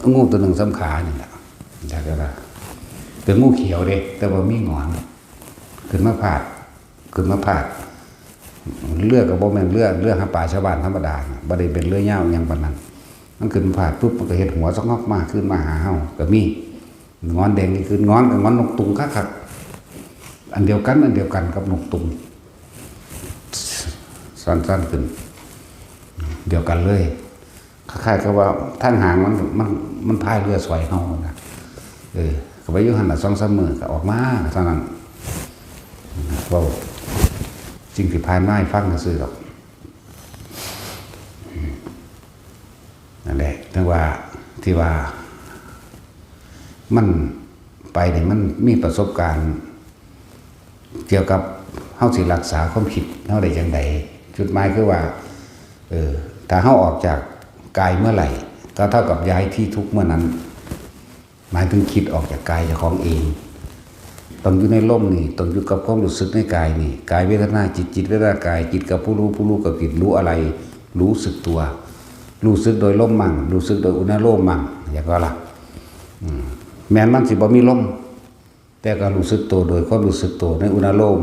- ງ- ງູຕົວໜຶ່ງສ່ຳຂານີ້ລະ, ຈັກວ່າ ເປັນງູຂຽວເດ້ ແຕ່ວ່າມີຫງອນ, ຂຶ້ນມາພາດ, ຂຶ້ນມາພາດ. ເຮືອກໍບໍ່ແມ່ນເຮືອ, ເຮືອຫາປາຊາວບ້ານທຳມະດານະ, ບໍ່ໄດ້ເປັນເຮືອຍາວຫຍັງປານນັ້ນ. ມັນຂຶ້ນມາພາດປຸບ ມັນກໍເຮັດຫົວຊະງອກມາ ຄືນມາຫາເຮົາກໍມີ. ງອນແດງນີ້ຄືງອນ ກໍງອນນົກຕຸງຄັກໆ ອັນດຽວກັນ, ອັນດຽວກັນກັບນົກຕຸງ ສັ້ນໆຂຶ້ນ ດຽວກັນເລີຍ. ຄ້າຍໆກັບວ່າທາງຫາງມັນ, ມັນ, ມັນພາຍເຮືອຊ່ອຍເຮົານະ. ເອີ ກໍໄປຢູ່ຫັ້ນລະສອງສາມມື້ ກໍອອກມາເທົ່ານັ້ນ. ເວົ້າສິ່ງທີ່ຜ່ານມາໃຫ້ຟັງຊື່ໆດອກ. ນັ້ນແຫຼະ, ເຖິງວ່າ ທີ່ວ່າມັນໄປນີ້ ມັນມີປະສົບການກ່ຽວກັບເຮົາຊິລັກສາຄວາມຄິດເຮົາໄດ້ຈັ່ງໃດ. ຈຸດໝາຍຄືວ່າ ເອີ ຖ້າເຮົາອອກຈາກກາຍເມື່ອໃດ ກໍເທົ່າກັບຍ້າຍທີ່ທຸກເມື່ອນັ້ນ. ໝາຍເຖິງຄິດອອກຈາກກາຍເຈົ້າຂອງເອງ. ຕ້ອງຢູ່ໃນລົມນີ້, ຕ້ອງຢູ່ກັບຄວາມຮູ້ສຶກໃນກາຍນີ້, ກາຍເວທະນາຈິດ, ຈິດເວທະນາກາຍ, ຈິດກັບຜູ້ຮູ້, ຜູ້ຮູ້ກັບຈິດ, ຮູ້ອະໄລ, ຮູ້ສຶກຕົວ, ຮູ້ສຶກໂດຍລົມໝັ່ງ, ຮູ້ສຶກໂດຍອຸນາໂລມໝັ່ງ, ຢ່າງວ່າລະ. ອືມ ແມ່ນມັນຊິບໍ່ມີລົມ, ແຕ່ກໍຮູ້ສຶກໂຕໂດຍຄວາມຮູ້ສຶກໂຕໃນອຸນາໂລມ,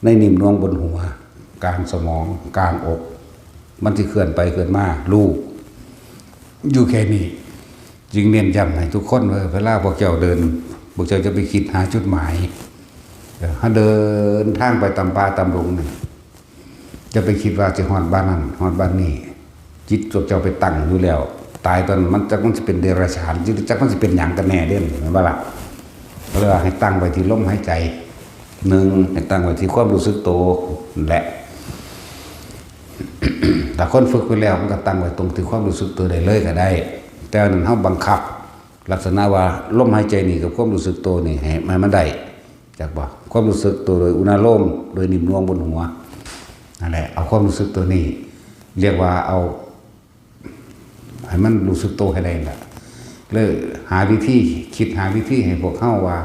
ໃນນິ້ມນວງບົນຫົວ, ກາງສະໝອງ, ກາງອົກ, ມັນຊິເຄື່ອນໄປເຄື່ອນມາ, ຮູ້ຢູ່ແຄ່ນີ້. ຈຶ່ງເນັ້ນຢ້ຳໃຫ້ທຸກຄົນວ່າ ເວລາພວກເຈົ້າເດີນ, ພວກເຈົ້າຈະໄປຄິດຫາຈຸດໝາຍ. ເອີ ເຮົາເດີນທາງໄປຕາມປ່າຕາມດົງນີ້, ຈະໄປຄິດວ່າຊິຮອດບ້ານນັ້ນ, ຮອດບ້ານນີ້. ຈິດພວກເຈົ້າໄປຕັ້ງຢູ່ແລ້ວ, ຕາຍຕອນນັ້ນມັນ ຈັກມັນຊິເປັນເດຍລະສານ, ຈັກມັນຊິເປັນຫຍັງກັນແນ່ເດ້, ແມ່ນບໍ່ລະ? ກໍເລີຍວ່າໃຫ້ຕັ້ງໄວ້ທີ່ລົມຫາຍໃຈ. ໜຶ່ງ ໃຫ້ຕັ້ງໄວ້ທີ່ຄວາມຮູ້ສຶກໂຕນັ້ນແຫຼະ. ຖ້າຄົນຝຶກໄປແລ້ວ ມັນກໍຕັ້ງໄວ້ຕົງທີ່ຄວາມຮູ້ສຶກໂຕໄດ້ເລີຍກໍໄດ້. ແຕ່ອັນນັ້ນເຮົາບັງຄັບລັກສະນະວ່າລົມຫາຍໃຈນີ້ກັບຄວາມຮູ້ສຶກໂຕນີ້ໃຫ້ ໃຫ້ມັນໄດ້, ຈັກບໍ່? ຄວາມຮູ້ສຶກໂຕໂດຍອຸນາໂລມ, ໂດຍນິ້ມນວງບົນຫົວ. ນັ້ນແຫຼະ, ເອົາຄວາມຮູ້ສຶກໂຕນີ້ ລຽກວ່າເອົາ ໃຫ້ມັນຮູ້ສຶກໂຕໃຫ້ໄດ້ລະ. ເລີຍຫາວິທີ, ຄິດຫາວິທີໃຫ້ພວກເຮົາວ່າ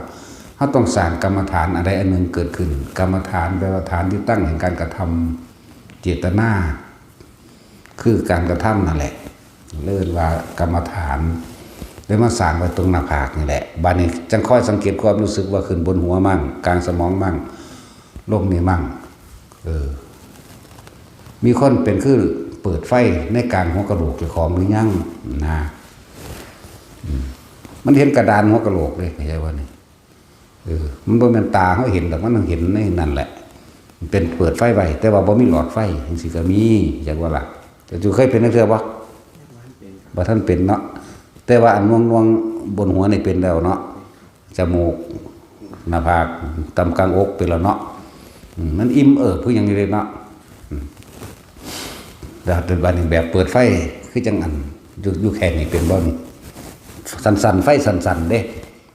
ເຮົາຕ້ອງສ້າງກຳມະຖານອັນໃດອັນໜຶ່ງເກີດຂຶ້ນ. ກຳມະຖານແປວ່າຖານທີ່ຕັ້ງແຫ່ງການກະທຳ, ເຈດຕະນາ, ຄືການກະທຳນັ້ນແຫຼະ, ເອີ້ນວ່າກຳມະຖານ. ເລີຍມາສ້າງໄວ້ຕົງໜ້າຜາກນີ້ແຫຼະ. ບາດນີ້ຈັ່ງຄອຍສັງເກດຄວາມຮູ້ສຶກວ່າຂຶ້ນບົນຫົວໝັ່ງ, ກາງສະໝອງໝັ່ງ, ລົງນີ້ໝັ່ງ. ເອີ ມີຄົນເປັນຄືເປີດໄຟໃນກາງຫົວກະໂຫຼກເຈົ້າຂອງຫຼືຍັງນະ? ອືມ ມັນເຫັນກະດານຫົວກະໂຫຼກເດ້, ເຂົ້າໃຈບໍ່ນີ້? ເອີ ມັນບໍ່ແມ່ນຕາເຮົາເຫັນດອກ, ມັນເຫັນໃນນັ້ນແຫຼະ. ມັນເປັນເປີດໄຟໄວ້ ແຕ່ວ່າບໍ່ມີຫຼອດໄຟ ຈັ່ງຊີ້ກໍມີ, ຈັກວ່າລະ. ເຈົ້າເຄີຍເປັນຈັກເທື່ອບໍ່? ບໍ່ທັນເປັນເນາະ. ແຕ່ວ່າອັນໜ່ວງໆບົນຫົວນີ້ເປັນແລ້ວເນາະ. ຈະມູກ, ໜ້າຜາກ, ຕຳກາງອົກ ເປັນແລ້ວເນາະ. ອືມ ມັນອີ່ມເອີບຄືຫຍັງຢູ່ເດເນາະ. ອືມ ແລ້ວບາດນີ້ແບບເປີດໄຟ ຄືຈັ່ງອັນຢູ່ ຢູ່ແຂນນີ້ເປັນບໍ່ນີ້? ສັ່ນໆ ໄຟສັ່ນໆເດ້,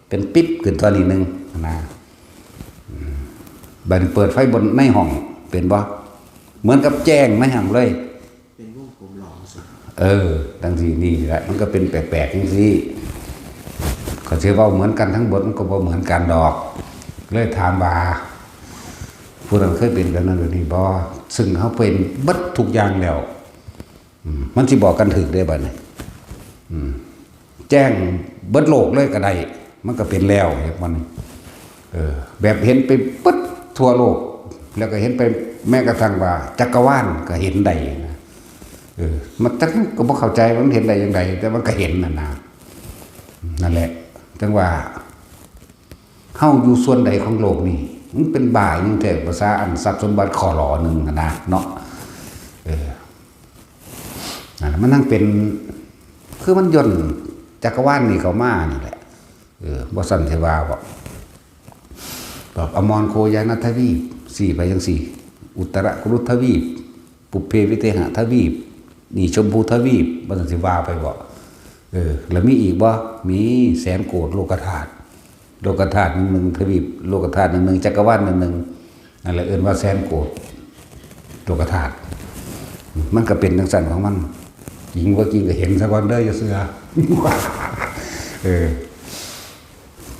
ເປັນປິບຂຶ້ນເທົ່ານີ້ໜຶ່ງນະ. ອືມ ບາດນີ້ເປີດໄຟບົນໃນຫ້ອງເປັນບໍ່? ເໝືອນກັບແຈ້ງໃນຫ້ອງເລີຍ. ເປັນວົງກົມຫຼອງຊິ. ເອີ ຈັ່ງຊີ້ນີ້ແຫຼະ, ມັນກໍເປັນແປກໆຈັ່ງຊີ້. ເຂົາຊິເວົ້າເໝືອນກັນທັງໝົດ ມັນກໍບໍ່ເໝືອນກັນດອກ. ເລີຍຖາມວ່າ ຜູ້ນັ້ນເຄີຍເປັນແບບນັ້ນແບບນີ້ບໍ່? ຊຶ່ງເຮົາເປັນເບິດທຸກຢ່າງແລ້ວ. ອືມ ມັນຊິບອກກັນຖືກເດ້ບາດນີ້. ອືມ ແຈ້ງເບິດໂລກເລີຍກໍໄດ້, ມັນກໍເປັນແລ້ວເຮັດມັນ. ເອີ ແບບເຫັນໄປເບິດທົ່ວໂລກ, ແລ້ວກໍເຫັນໄປແມ້ກະທັ່ງວ່າຈັກກະວານກໍເຫັນໄດ້ນະ. ເອີ ມັນຈັກກໍບໍ່ເຂົ້າໃຈວ່າມັນເຫັນໄດ້ຈັ່ງໃດ, ແຕ່ມັນກໍເຫັນນັ້ນນະ. ນັ້ນແຫຼະ, ຈັ່ງວ່າ ເຮົາຢູ່ສ່ວນໃດຂອງໂລກນີ້ ມັນເປັນບ້າຫຍັງແທ້ ພາສາອັນຊັບສົມບັດຂໍ້ຫຼໍ່ໜຶ່ງຫັ້ນນະເນາະ. ເອີ ນັ້ນລະ ມັນທັງເປັນ ຄືມັນຢ່ນຈັກກະວານນີ້ເຂົ້າມານີ້ແຫຼະ. ເອີ ບໍ່ຊັ້ນຊິວ່າບໍ່ ແບບອະມອນໂຄຍານະທະວີບ ຊີ້ໄປຈັ່ງຊີ້ ອຸດຕະຣະກຸລຸດທະວີບ ປຸບເພວິເທຫະທະວີບ ນີ້ຊົມພູທະວີບ ບໍ່ຊັ້ນຊິວ່າໄປບໍ່? ເອີ ແລ້ວມີອີກບໍ່? ມີແສນໂກດໂລກະທາດ ໂລກະທາດໜຶ່ງໜຶ່ງ ທະວີບໂລກະທາດໜຶ່ງໜຶ່ງ ຈັກກະວານໜຶ່ງໜຶ່ງ ນັ້ນແຫຼະເອີ້ນວ່າແສນໂກດໂລກະທາດ. ມັນກະເປັນຈັ່ງຊັ້ນຂອງມັນ ຈິງບໍ່ຈິງກະເຫັນສາກ່ອນເດີ ຢ່າເຊື່ອ. ເອີ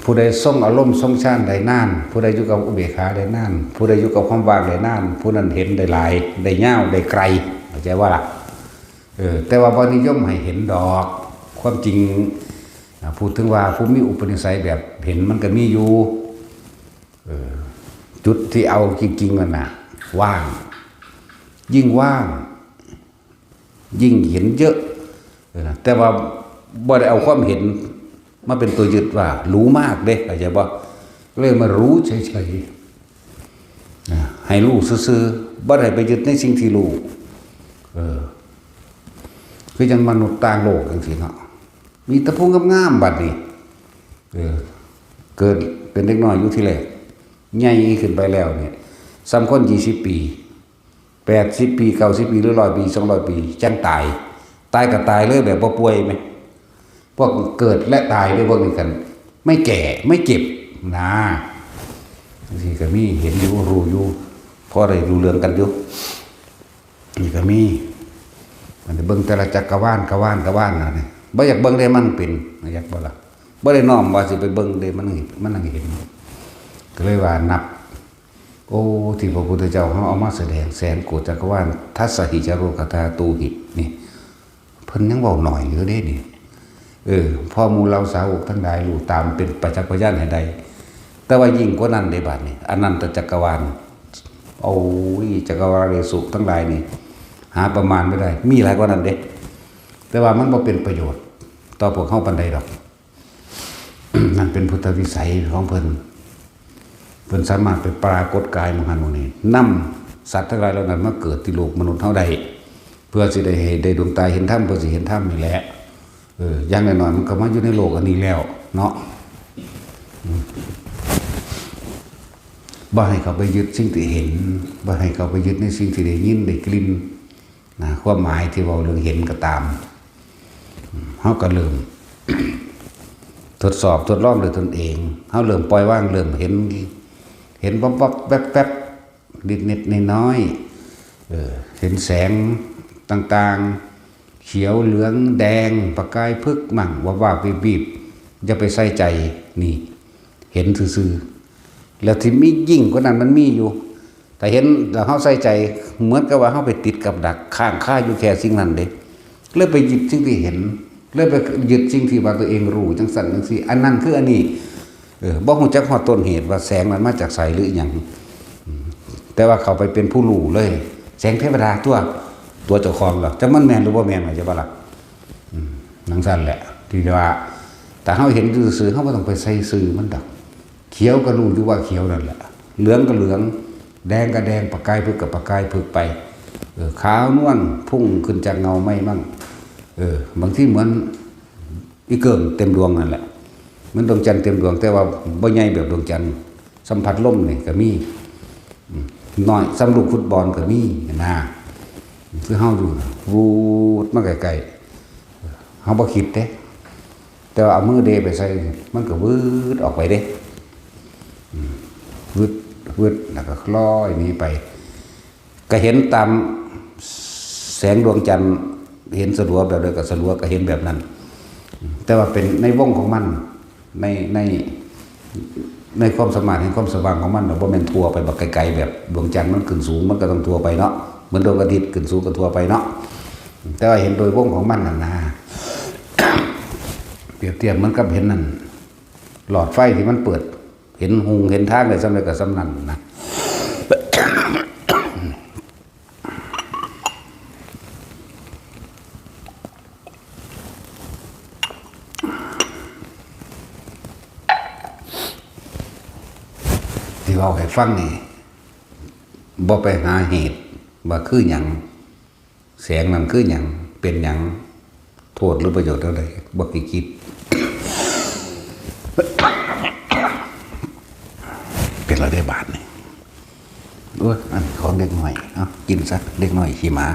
ຜູ້ໃດຊົງອາລົມຊົງຊານໄດ້ນານ ຜູ້ໃດຢູ່ກັບອຸເບກຂາໄດ້ນານ ຜູ້ໃດຢູ່ກັບຄວາມວ່າງໄດ້ນານ ຜູ້ນັ້ນເຫັນໄດ້ຫຼາຍ ໄດ້ຍາວ ໄດ້ໄກ ເຂົ້າໃຈບໍ່ລະ? ເອີ ແຕ່ວ່າບໍ່ນິຍົມໃຫ້ເຫັນດອກ ຄວາມຈິງ ອາ ພູດເຖິງວ່າຜູ້ມີອຸປະນິໄສແບບເຫັນມັນກະມີຢູ່. ເອີ ຈຸດທີ່ເອົາຈິງໆນັ້ນນະ ວ່າງ ຍິ່ງວ່າງ ຍິ່ງເຫັນເຍີະ. ເອີ ແຕ່ວ່າບໍ່ໄດ້ເອົາຄວາມເຫັນມາເປັນຕົວຍຶດວ່າຫຼູມາກເດ້ ເຂົ້າໃຈບໍ່? ເລີຍມາຫຼູເສີຍໆ ອາ ໃຫ້ຮູ້ຊື່ໆ ບໍ່ໄດ້ໄປຍຶດໃນສິ່ງທີ່ຮູ້. ເອີ ຄືຈັ່ງມະນຸດຕ່າງໂລກຈັ່ງຊີ້ເນາະ ມີແຕ່ຜູ້ງາມໆ ບັດນີ້ ເອີ ເກີດເປັນເດັກນ້ອຍຢູ່ທີແລກ ໃຫຍ່ຂຶ້ນໄປແລ້ວນີ້ ສ່ຳຄົນຊາວປີ ແປດສິບປີ ເກົ້າສິບປີ ຫຼື ຮ້ອຍປີ ສອງຮ້ອຍປີ ຈັ່ງຕາຍ ຕາຍກະຕາຍເລີຍ ແບບບໍ່ປ່ວຍແມະ. ພວກເກີດແລະຕາຍເດ້ ພວກນີ້ກັນ ໄມ່ແກ່ໄມ່ເຈັບນາ ຈັ່ງຊີ້ກະມີ ເຫັນຢູ່ ຮູ້ຢູ່ ພໍໄດ້ຮູ້ເລື່ອງກັນຢູ່. ນີ້ກະມີ ມັນໄດ້ເບິ່ງແຕ່ລະຈັກກະວານ ກະວານ ກະວານນະ ນີ້ ບໍ່ຢາກເບິ່ງເດ້ ມັນເປັນ ຢາກບໍ່ລະ? ບໍ່ໄດ້ນ້ອມວ່າຊິໄປເບິ່ງເດ້ ມັນ ມັນນັ່ງເຫັນ ກະເລີຍວ່ານັບ ໂອ້ ທີ່ພະພຸດທະເຈົ້າເຮົາເອົາມາສະແດງ ແສນໂກດຈັກກະວານ ທັດສະຫິຈະໂລກະທາຕຸຫິ ນີ້ ເພິ່ນຍັງເວົ້າໜ້ອຍຢູ່ເດ້ນີ້. ເອີ ພໍໝູ່ເຫຼົ່າສາວົກທັງຫຼາຍຮູ້ຕາມເປັນປະຈັກພະຍານໃຫ້ໄດ້ ແຕ່ວ່າຍິ່ງກວ່ານັ້ນເດ້ບາດນີ້ ອະນັນຕະຈັກກະວານ ໂອ້ຍ ຈັກກະວາລະເລສຸທັງຫຼາຍນີ້ ຫາປະມານບໍ່ໄດ້ ມີຫຼາຍກວ່ານັ້ນເດ້ ແຕ່ວ່າມັນບໍ່ເປັນປະໂຫຍດຕໍ່ພວກເຮົາປານໃດດອກ. ນັ້ນເປັນພຸດທະວິໄສຂອງເພິ່ນ ເພິ່ນສາມາດໄປປາກົດກາຍໝ່ອງຫັ້ນໝ່ອງນີ້ ນຳສັດທັງຫຼາຍເຫຼົ່ານັ້ນມາເກີດທີ່ໂລກມະນຸດເຮົາໄດ້ ເພື່ອຊິໄດ້ໃຫ້ໄດ້ດວງຕາເຫັນທຳ ເພື່ອຊິເຫັນທຳນີ້ແຫຼະ. ເອີ ຢ່າງໜ້ອຍໆມັນກະມາຢູ່ໃນໂລກອັນນີ້ແລ້ວເນາະ. ບໍ່ໃຫ້ເຂົ້າໄປຍຶດສິ່ງທີ່ເຫັນ ບໍ່ໃຫ້ເຂົ້າໄປຍຶດໃນສິ່ງທີ່ໄດ້ຍິນໄດ້ກິ່ນນະ ຄວາມໝາຍທີ່ເວົ້າເລື່ອງເຫັນກະຕາມ ເຮົາກະເລີ່ມທົດສອບທົດລອງດ້ວຍຕົນເອງ ເຮົາເລີ່ມປ່ອຍວາງ ເລີ່ມເຫັນ ເຫັນວັບໆແວັບໆ ນິດໆນ້ອຍໆ ເອີ ເຫັນແສງຕ່າງໆ ຂຽວ ເຫຼືອງ ແດງ ປະກາຍເພິກໝັ້ງ ວາບໆວິບໆ ຢ່າໄປໃສ່ໃຈ ນີ້ ເຫັນຊື່ໆ ແລ້ວທີ່ມີຍິ່ງກວ່ານັ້ນມັນມີຢູ່ ຖ້າເຫັນແລ້ວເຮົາໃສ່ໃຈ ເໝືອນກັບວ່າເຮົາໄປຕິດກັບດັກ ຄ້າງຄາຢູ່ແຄ່ສິ່ງນັ້ນເດ້ ເລີຍໄປຍຶດສິ່ງທີ່ເຫັນ ເລີຍໄປຍຶດສິ່ງທີ່ວ່າຕົວເອງຮູ້ ຈັ່ງຊັ້ນຈັ່ງຊີ້ ອັນນັ້ນຄືອັນນີ້ ເອີ ບໍ່ຮູ້ຈັກຮອດຕົ້ນເຫດວ່າແສງນັ້ນມາຈາກໃສ ຫຼື ອີ່ຫຍັງ ແຕ່ວ່າເຂົ້າໄປເປັນຜູ້ຮູ້ເລີຍ ແສງເທວະດາຕົວະ ຕົວະເຈົ້າຂອງລະ ຈັກມັນແມ່ນຫຼືບໍ່ແມ່ນ ເຂົ້າໃຈບໍ່ລະ? ອືມ ຈັ່ງຊັ້ນແຫຼະ ທີ່ວ່າ ຖ້າເຮົາເຫັນຢູ່ຊື່ໆ ເຮົາບໍ່ຕ້ອງໄປໃສ່ຊື່ມັນດອກ ຂຽວກະຮູ້ຢູ່ວ່າຂຽວນັ້ນແຫຼະ ເຫຼືອງກະເຫຼືອງ ແດງກະແດງ ປະກາຍເພິກກະປະກາຍເພິກໄປ ເອີ ຂາວນວນພຸ່ງຂຶ້ນຈາກເງົາໄມ້ມັນ ເອີ ບາງທີເໝືອນອີເກີ້ງເຕັມດວງນັ້ນແຫຼະ ເໝືອນດວງຈັນເຕັມດວງ ແຕ່ວ່າບໍ່ໃຫຍ່ແບບດວງຈັນ ສຳຜັດລົມນີ້ກະມີ ອືມ ນ້ອຍສ່ຳລູກຟຸດບອນກະມີຫັ້ນນາ ຄືເຮົາຢູ່ ວືດມາໃກ້ໆ ເຮົາບໍ່ຄິດເດ້ ແຕ່ວ່າເອົາມືເດໄປໃສ່ ມັນກະວືດອອກໄປເດ້ ອືມ ວືດ ວືດ ແລ້ວກະລອຍໜີໄປ ກະເຫັນຕາມແສງດວງຈັນ ເຫັນສະຫຼວບແບບໃດກະສະຫຼວບ ກະເຫັນແບບນັ້ນ ແຕ່ວ່າເປັນໃນວົງຂອງມັນ ໃນ ໃນ ໃນຄວາມສາມາດແຫ່ງຄວາມສະຫວ່າງຂອງມັນ ບໍ່ແມ່ນທົ່ວໄປບັກໄກໆ ແບບດວງຈັນມັນຂຶ້ນສູງ ມັນກະຕ້ອງທົ່ວໄປເນາະ ເໝືອນດວງອາທິດຂຶ້ນສູງກະທົ່ວໄປເນາະ ແຕ່ວ່າເຫັນໂດຍວົງຂອງມັນຫັ້ນນາ ປຽບທຽບເໝືອນກັບເຫັນນັ້ນ ຫຼອດໄຟທີ່ມັນເປີດ ເຫັນຮຸ່ງເຫັນທາງໄດ້ສ່ຳໃດກະສ່ຳນັ້ນນະ. ທີ່ ເວົ້າໃຫ້ຟັງນີ້ ບໍ່ໄປຫາເຫດວ່າຄືຫຍັງ ແສງນັ້ນຄືຫຍັງ ເປັນຫຍັງ ໂທດ ຫຼື ປະໂຫຍດແນວໃດ ບໍ່ຄິດ ເປັນແລ້ວເດ້ບາດນີ້. ໂອ້ຍ ອັນຂອງເດັກນ້ອຍ ເອົາ ກິນຊະ ເດັກນ້ອຍຂີ້ໝາ.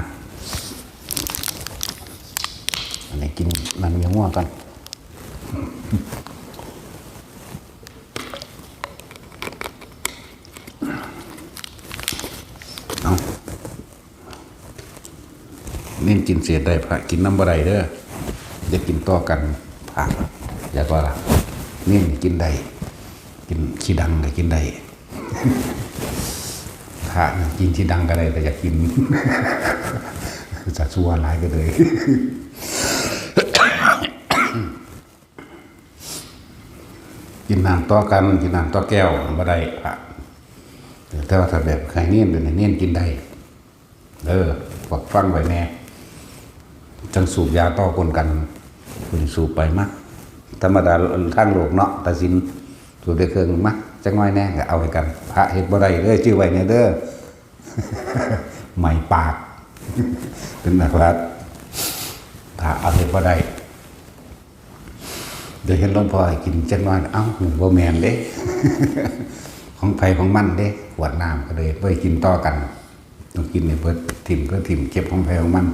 ອັນນີ້ກິນນ້ຳເຫຍື້ອງົວກ່ອນ. ເອົາ ເນນກິນເສດໄດ້ ພະກິນນຳບໍ່ໄດ້ເດີ. ຢ່າກິນຕໍ່ກັນ ພະ ຢາກວ່າ ເນນກິນໄດ້ ກິນຂີ້ດັງກໍກິນໄດ້. ພະກິນຂີ້ດັງກໍໄດ້ ແຕ່ຢ່າກິນ ຈະຊົ່ວຫຼາຍກໍເລີຍ. ກິນນ້ຳຕໍ່ກັນ ກິນນ້ຳຕໍ່ແກ້ວບໍ່ໄດ້ ພະ. ແຕ່ວ່າຖ້າແບບໃຫ້ເນນ ເປັນໃຫ້ເນນກິນໄດ້ເດີ ພວກຟັງໄວ້ແດ່. ຈັ່ງສູບຢາຕໍ່ກົນກັນ ຜູ້ນີ້ສູບໄປມາ ທຳມະດາທາງໂລກເນາະ ຕັດສິນສູບໄດ້ເຄິ່ງ ມາ ຈັກໜ້ອຍແດ່ ກໍເອົາໃຫ້ກັນ. ພະເຮັດບໍ່ໄດ້ເດີ ຈື່ໄວ້ແດ່ເດີ ໄໝ້ປາກ ເປັນນັກລາດ ພະເອົາເຮັດບໍ່ໄດ້. ດຽວເຫັນຫຼວງພໍ່ໃຫ້ກິນຈັກໜ້ອຍ ເອົ້າ ບໍ່ແມ່ນເດ້ ຂອງໃຜຂອງມັນເດ້ ຂວດນ້ຳກໍເລີຍບໍ່ໃຫ້ກິນຕໍ່ກັນ ຕ້ອງກິນໃຫ້ເບິດ ຖິ້ມກໍຖິ້ມ ເກັບຂອງໃຜຂອງມັນ.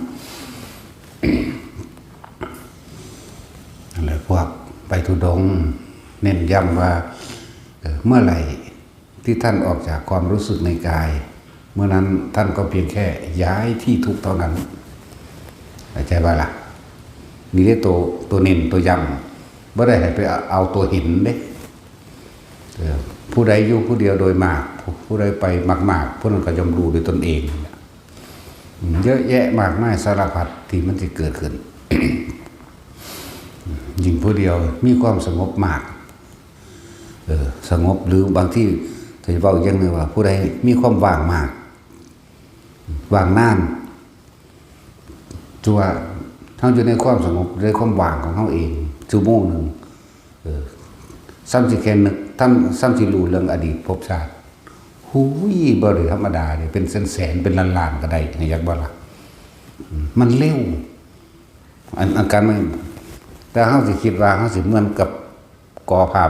ແລະ ພວກໄປທຸດົງເນັ້ນຢ້ຳວ່າ ເອີ ເມື່ອໃດ ທີ່ທ່านออกจากความรู้สึกในกาย เมื่อนั้นท่านก็เพียງแค่ย้ายที่ทุกข์เท่านั้น ເຂົ້າໃຈບໍ່ລະ? ນີ້ເດ້ ໂຕ ໂຕເນັ້ນ ໂຕຢ້ຳ ບໍ່ໄດ້ໃຫ້ໄປເອົາໂຕເຫັນເດ້. ເອີ ຜູ້ໃດຢູ່ຜູ້ດຽວໂດຍມາກ ຜູ້ ຜູ້ໃດໄປມາກໆ ຜູ້ນັ້ນກໍຍ່ອມຮູ້ດ້ວຍຕົນເອງ. ເຍອະແຍະມາກມາຍສາລະພັດທີ່ມັນຊິເກີດຂຶ້ນ ຍິ່ງຜູ້ດຽວມີຄວາມສະຫງົບມາກ ເອີ ສະຫງົບ ຫຼື ບາງທີ ຖ້າຈະເວົ້າອີກຢ່າງໜຶ່ງວ່າ ຜູ້ໃດມີຄວາມວ່າງມາກ ວ່າງນານ ຄືວ່າເຮົາຢູ່ໃນຄວາມສະຫງົບ ໃນຄວາມວ່າງຂອງເຮົາເອງຊົ່ວໂມງໜຶ່ງ ເອີ ສ່ຳຊິແຄ່ນຶກ ສ່ຳຊິຮູ້ເລື່ອງອະດີດພົບຊາດ ຫູຍ ບໍ່ໄດ້ທຳມະດາເດ້ ເປັນແສນໆ ເປັນລ້ານໆ ກໍໄດ້ ຢາກບໍ່ລະ? ມັນເລັວ ອັນ ອັນການມັນ ແຕ່ເຮົາຊິຄິດວ່າເຮົາຊິເໝືອນກັບກໍພາບ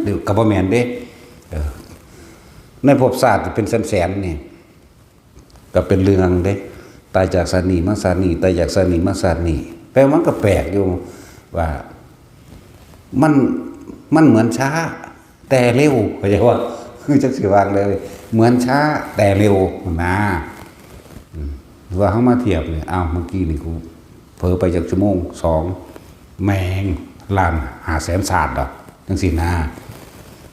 ເດີ ກໍບໍ່ແມ່ນເດ້. ເອີ ໃນພົບຊາດເປັນແສນໆ ນີ້ ກໍເປັນເລື່ອງເດ້ ຕາຍຈາກຊາດນີ້ມາຊາດນີ້ ຕາຍຈາກຊາດນີ້ມາຊາດນີ້ ແປວ່າມັນກໍແປກຢູ່ວ່າ ມັນ ມັນເໝືອນຊ້າແຕ່ເລັວ ເຂົ້າໃຈບໍ່? ຄືຈັກຊິວ່າແນວໃດ ເໝືອນຊ້າແຕ່ເລັວນະ. ອືມ ວ່າເຮົາມາທຽບນີ້ ອ້າວ ເມື່ອກີ້ນີ້ກູເຜີໄປຈັກຊົ່ວໂມງສອງ ແມ່ງ ລ້ານຫ້າແສນຊາດດອກ ຈັ່ງຊີ້ນະ.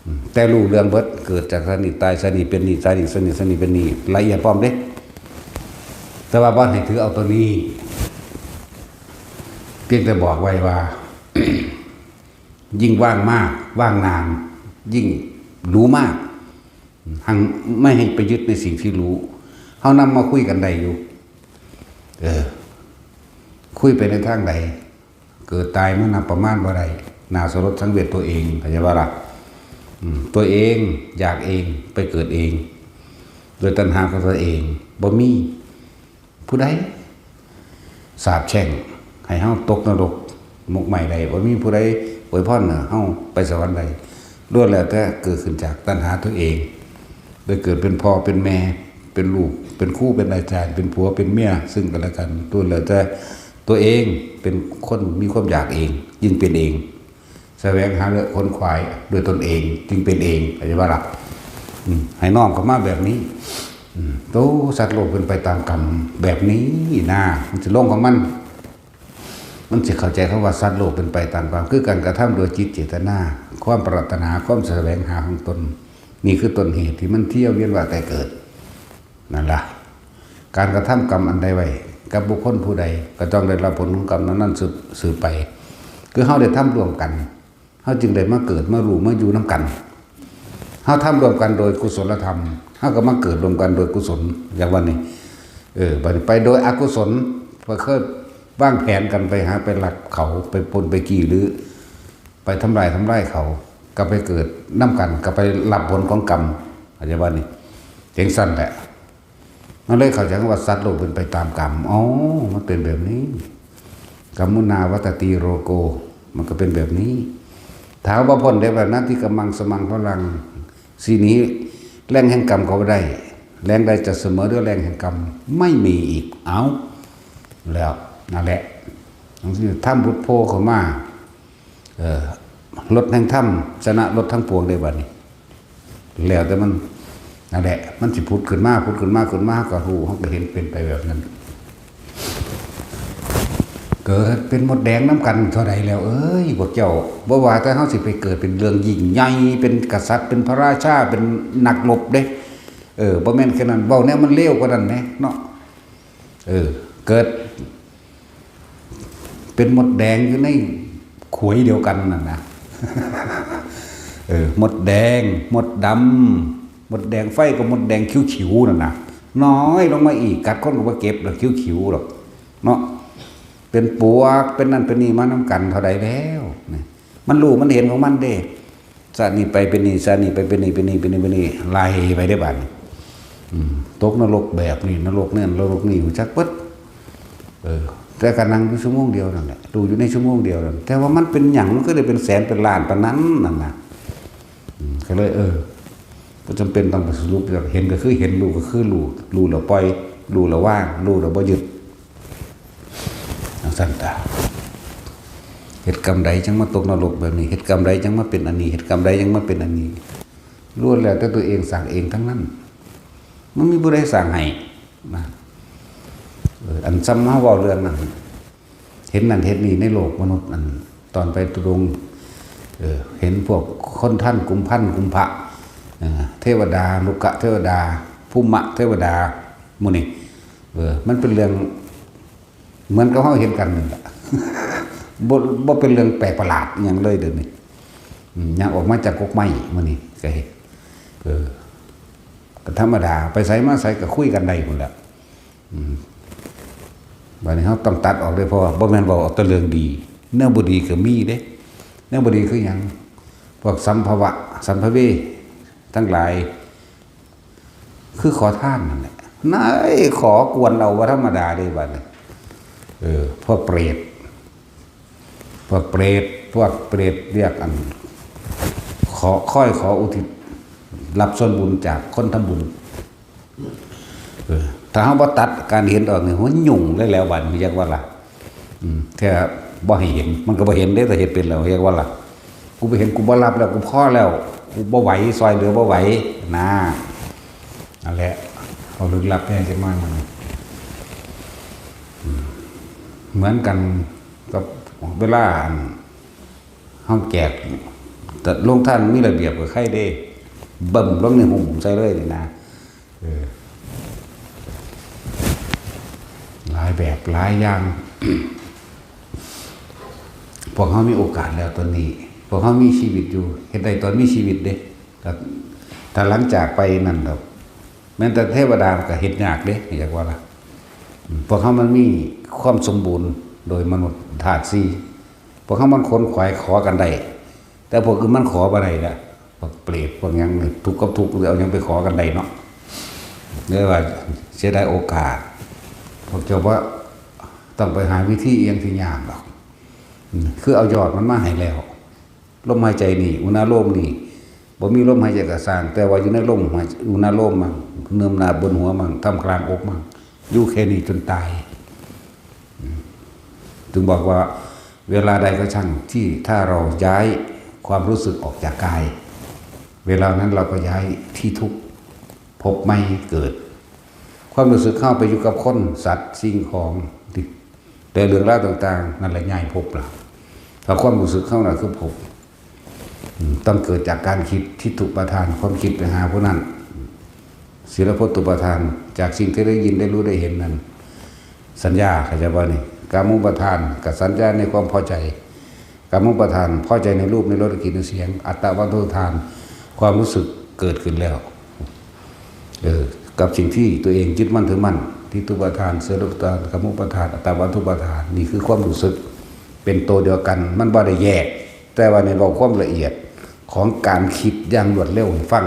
ອືມ ແຕ່ຮູ້ເລື່ອງເບິດ ເກີດຈາກຊາດນີ້ ຕາຍຊາດນີ້ ເປັນນີ້ຊາດນີ້ ຊາດນີ້ ຊາດນີ້ເປັນນີ້ ລະອຽດພ້ອມເດ້. ແຕ່ວ່າບໍ່ໃຫ້ຖືເອົາໂຕນີ້ ພຽງແຕ່ບອກໄວ້ວ່າ ຍິ່ງວ່າງມາກ ວ່າງນານ ຍິ່ງຫຼູມາກ ຮັ່ງໄມ່ໃຫ້ໄປຍຶດໃນສິ່ງທີ່ຮູ້ ເຮົານຳມາຄຸຍກັນໄດ້ຢູ່. ເອີ ຄຸຍໄປໃນທາງໃດ ເກີດຕາຍມານັບປະມານບໍ່ໄດ້ ໜ້າສະຫຼົດສັງເວດຕົວເອງ ເຂົ້າໃຈບໍ່ລະ? ອືມ ຕົວເອງຢາກເອງ ໄປເກີດເອງ ດ້ວຍຕັນຫາຂອງຕົວເອງ ບໍ່ມີຜູ້ໃດສາບແຊ່ງໃຫ້ເຮົາຕົກນະລົກໝົກໄໝ້ໄດ້ ບໍ່ມີຜູ້ໃດອວຍພອນໃຫ້ເຮົາໄປສະຫວັນໄດ້ ລ້ວນແລ້ວແຕ່ເກີດຂຶ້ນຈາກຕັນຫາຕົວເອງ ໄດ້ເກີດເປັນພໍ່ເປັນແມ່ ເປັນລູກ ເປັນຄູ ເປັນອາຈານ ເປັນຜົວເປັນເມຍ ຊຶ່ງກັນແລະກັນ ລ້ວນແລ້ວແຕ່ຕົວເອງ ເປັນຄົນມີຄວາມຢາກເອງ ຈຶ່ງເປັນເອງ ສະແຫວງຫາແລະຂົນຂວາຍດ້ວຍຕົນເອງ ຈຶ່ງເປັນເອງ ເຂົ້າໃຈບໍ່ລະ? ອືມ ໃຫ້ນ້ອມເຂົ້າມາແບບນີ້. ອືມ ໂຕ ສັດໂລກເປັນໄປຕາມກຳແບບນີ້ນະ ມັນຊິລົງຂອງມັນ ມັນຊິເຂົ້າໃຈຄຳວ່າສັດໂລກເປັນໄປຕາມກຳ ຄືການກະທຳໂດຍຈິດເຈດຕະນາ ຄວາມປາດຖະໜາ ຄວາມສະແຫວງຫາຂອງຕົນ ນີ້ຄືຕົ້ນເຫດທີ່ມັນທຽວວຽນວ່າແຕ່ເກີດ. ນັ້ນລະ ການກະທຳກຳອັນໃດໄວ້ກັບບຸກຄົນຜູ້ໃດ ກໍຕ້ອງໄດ້ຮັບຜົນຂອງກຳນັ້ນໆ ສືບ ສືບໄປ. ຄືເຮົາໄດ້ທຳຮ່ວມກັນ ເຮົາຈຶ່ງໄດ້ມາເກີດ ມາຮູ້ ມາຢູ່ນຳກັນ. ເຮົາທຳຮ່ວມກັນໂດຍກຸສົນລະທຳ ເຮົາກໍມາເກີດຮ່ວມກັນໂດຍກຸສົນ ຢ່າງວ່ານີ້. ເອີ ບັດນີ້ໄປໂດຍອະກຸສົນ ໄປເຄີຍວາງແຜນກັນໄປຫາໄປລັກເຂົາ ໄປປຸ້ນໄປຈີ້ ຫຼື ໄປທຳລາຍ ທຳລາຍເຂົາ ກໍໄປເກີດນຳກັນ ກໍໄປຮັບຜົນຂອງກຳ ເຂົ້າໃຈບໍ່ນີ້? ຈັ່ງຊັ້ນແຫຼະ ມັນເລີຍເຂົ້າໃຈຄຳວ່າ ສັດໂລກເປັນໄປຕາມກຳ. ອໍ ມັນເປັນແບບນີ້ ກຳມຸນາວັດຕະຕິໂລໂກ ມັນກໍເປັນແບບນີ້. ຖາມວ່າພົ້ນໄດ້ວ່າ ນາທິກຳມັງສະມັງພະລັງ ສິ່ງນີ້ແລງແຫ່ງກຳກໍບໍ່ໄດ້ ແລງໃດຈະສະເໝີດ້ວຍແລງແຫ່ງກຳ ໄມ່ມີອີກ. ເອົາ ແລ້ວນັ້ນແຫຼະ ທຳບຸດໂພເຂົ້າມາ ເອີ ລົດແຫ່ງທຳຊະນະລົດທັງປວງເດ້ບາດນີ້ ແລ້ວແຕ່ມັນ ນັ້ນແຫຼະ ມັນຊິຜຸດຂຶ້ນມາ ຜຸດຂຶ້ນມາ ຂຶ້ນມາ ເຮົາກໍຮູ້ ເຮົາກໍເຫັນເປັນໄປແບບນັ້ນ. ເກີດເປັນມົດແດງນຳກັນເທົ່າໃດແລ້ວເອີຍ ພວກເຈົ້າ ບໍ່ວ່າແຕ່ເຮົາຊິໄປເກີດເປັນເລື່ອງຍິ່ງໃຫຍ່ ເປັນກະສັດ ເປັນພະລາຊາ ເປັນນັກລົບເດ້. ເອີ ບໍ່ແມ່ນແຄ່ນັ້ນ ເວົ້າແນວມັນເລວກວ່ານັ້ນແດ່ເນາະ. ເອີ ເກີດ ເປັນມົດແດງຢູ່ໃນຂວຍດຽວກັນນັ້ນນະ ເອີ ມົດແດງ ມົດດຳ ມົດແດງໄຟກໍມົດແດງຂິວໆນັ້ນນະ ນ້ອຍລົງມາອີກ ກັດຄົນກໍບໍ່ເຈັບດອກ ຂິວໆດອກເນາະ. ເປັນປວກ ເປັນນັ້ນເປັນນີ້ມານຳກັນເທົ່າໃດແລ້ວນະ ມັນຮູ້ມັນເຫັນຂອງມັນເດ້. ຊາດນີ້ໄປເປັນນີ້ ຊາດນີ້ໄປເປັນນີ້ ເປັນນີ້ ເປັນນີ້ ເປັນນີ້ ໄລ່ໄປເດ້ບາດນີ້. ອືມ ຕົກນະລົກແບບນີ້ ນະລົກນັ້ນ ນະລົກນີ້ ຮູ້ຈັກເບິດ. ເອີ ແຕ່ກໍນັ່ງຢູ່ຊົ່ວໂມງດຽວນັ້ນແຫຼະ ຮູ້ຢູ່ໃນຊົ່ວໂມງດຽວນັ້ນ ແຕ່ວ່າມັນເປັນຫຍັງ ມັນຄືໄດ້ເປັນແສນເປັນລ້ານປານນັ້ນນັ້ນນະ. ອືມ ກໍເລີຍ ເອີ ບໍ່ຈຳເປັນຕ້ອງໄປສະຫຼຸບ ເຫັນກໍຄືເຫັນ ຮູ້ກໍຄືຮູ້ ຮູ້ແລ້ວປ່ອຍ ຮູ້ແລ້ວວາງ ຮູ້ແລ້ວບໍ່ຍຶດ. ຈັ່ງຊັ້ນຕາ ເຮັດກຳໃດຈັ່ງມາຕົກນະລົກແບບນີ້ ເຮັດກຳໃດຈັ່ງມາເປັນອັນນີ້ ເຮັດກຳໃດຈັ່ງມາເປັນອັນນີ້ ລ້ວນແລ້ວແຕ່ຕົວເອງສ້າງເອງທັງນັ້ນ ມັນມີຜູ້ໃດສ້າງໃຫ້ນະ. ເອີ ອັນຊ່ຳເຮົາເວົ້າເລື່ອງນັ້ນ ເຫັນນັ້ນເຫັນນີ້ໃນໂລກມະນຸດ ອັນຕອນໄປທຸດົງ ເອີ ເຫັນພວກຄົນທັນ ກຸມພັນ ກຸມພະ ເອີ ເທວະດາ ລຸກກະເທວະດາ ພູມະເທວະດາ ໝູ່ນີ້ ເອີ ມັນເປັນເລື່ອງ ເໝືອນກັບເຮົາເຫັນກັນນີ້ແຫຼະ ບໍ່ ບໍ່ເປັນເລື່ອງແປກປະຫຼາດອີ່ຫຍັງເລີຍເດນີ້. ອືມ ຍ່າງອອກມາຈາກກົກໄມ້ມື້ນີ້ກໍເຫັນ ເອີ ກໍທຳມະດາ ໄປໃສມາໃສກໍຄຸຍກັນໄດ້ພຸ້ນແຫຼະ. ອືມ ບາດນີ້ເຮົາຕ້ອງຕັດອອກເດ້ ເພາະວ່າບໍ່ແມ່ນເວົ້າເອົາແຕ່ເລື່ອງດີ ແນວບໍ່ດີກໍມີເດ້. ແນວບໍ່ດີຄືຫຍັງ? ພວກສຳພະວະ ສຳພະເວທັງຫຼາຍ ຄືຂໍທານນັ້ນແຫຼະ ນາຍ ຂໍກວນເອົາບໍ່ທຳມະດາເດ້ບາດນີ້. ເອີ ພວກເປດ ພວກເປດ ພວກເປດວຽກອັນ ຂໍ ຄອຍຂໍອຸທິດ ຮັບສ່ວນບຸນຈາກຄົນທຳບຸນ. ເອີ ຖ້າເຮົາບໍ່ຕັດການເຫັນອອກນີ້ ມັນຫຍຸ້ງເລີຍແຫຼະບາດນີ້ ຢາກວ່າລະ ອືມ ແຕ່ບໍ່ໃຫ້ເຫັນ ມັນກໍບໍ່ເຫັນເດ້ ຖ້າເຮັດເປັນແລ້ວ ເຮັດວ່າລະ ກູບໍ່ເຫັນ ກູບໍ່ຮັບແລ້ວ ກູພໍແລ້ວ ກູບໍ່ໄຫວ ຊ່ອຍເຫຼືອບໍ່ໄຫວນາ. ນັ້ນແຫຼະ ເວົ້າລຶກລັບແດ່ຈັກໜ້ອຍໜຶ່ງ ອືມ ເໝືອນກັນກັບເວລາ ອັນ ເຮົາແຈກ ແຕ່ໂຮງທານມີລະບຽບກໍໄຄເດ້ ບຶ້ມລົງໃນຫຸ້ມໃສ່ເລີຍນີ້ນະ. ເອີ ຫຼາຍແບບຫຼາຍຢ່າງ ພວກເຮົາມີໂອກາດແລ້ວຕອນນີ້ ພວກເຮົາມີຊີວິດຢູ່ ເຮັດໄດ້ຕອນມີຊີວິດເດ້. ແຕ່ ແຕ່ຫຼັງຈາກໄປນັ້ນດອກ ແມ່ນແຕ່ເທວະດາກໍເຮັດຍາກເດ້ ຢາກວ່າລະ ອືມ ພວກເຮົາມັນມີຄວາມສົມບູນໂດຍມະນຸດທາດສີ່ ພວກເຮົາມັນຂົນຂວາຍຂໍກັນໄດ້ ແຕ່ພວກອື່ນມັນຂໍບໍ່ໄດ້ລະ ພວກເປດພວກຫຍັງ ທຸກກັບທຸກ ເອົາຫຍັງໄປຂໍກັນໄດ້ເນາະ. ເລີຍວ່າເສຍດາຍໂອກາດ ພວກເຈົ້າບໍ່ຕ້ອງໄປຫາວິທີອີ່ຫຍັງທີ່ຍາກດອກ ອືມ ຄືເອົາຍອດມັນມາໃຫ້ແລ້ວ. ລົມຫາຍໃຈນີ້ ອຸນາໂລມນີ້ ບໍ່ມີລົມຫາຍໃຈກໍຊ່າງ ແຕ່ວ່າຢູ່ໃນລົມຫາຍ ອຸນາໂລມມັ້ງ ເນີມໜ້າບົນຫົວມັ້ງ ທ່າມກາງອົກມັ້ງ ຢູ່ແຄ່ນີ້ຈົນຕາຍ. ອືມ ຈຶ່ງບອກວ່າ ເວລາໃດກໍຊ່າງທີ່ถ้าเราย้ายความรู้สึกออกจากกาย เวลานั้นเราก็ย้ายที่ทุกข์พบใหม่เกิด ความรู้สึกเฮาไปอยู่กับคน สัตว์ สิ่งของ แลະເລື່ອງລາວຕ່າງໆ ນັ້ນແຫຼະຍ້າຍພົບລະ ເພາະຄວາມຮູ້ສຶກເຮົານະຄືພົບ ອືມ ຕ້ອງເກີດຈາກການຄິດ ທິດຖຸປະທານ ຄວາມຄິດໄປຫາຜູ້ນັ້ນ ສີລະພົດຖຸປະທານ ຈາກສິ່ງທີ່ໄດ້ຍິນ ໄດ້ຮູ້ ໄດ້ເຫັນນັ້ນ ສັນຍາ ເຂົ້າໃຈບໍ່ນີ້? ກາມຸປະທານ ກະສັນຍາໃນຄວາມພໍໃຈ ກາມຸປະທານ ພໍໃຈໃນຮູບ ໃນລົດ ໃນກິ່ນ ໃນສຽງ ອັດຕະວັດຖຸປະທານ ຄວາມຮູ້ສຶກເກີດຂຶ້ນແລ້ວ ເອີ ກັບສິ່ງທີ່ຕົວເອງຍຶດໝັ້ນຖືໝັ້ນ ທິດຖຸປະທານ ເສຍໂລປະທານ ກາມຸປະທານ ອັດຕະວັດຖຸປະທານ ນີ້ຄືຄວາມຮູ້ສຶກ ເປັນໂຕດຽວກັນ ມັນບໍ່ໄດ້ແຍກ ແຕ່ວ່ານີ້ເວົ້າຄວາມລະອຽດຂອງການຄິດຢ່າງລວດເລັວໃຫ້ຟັງ.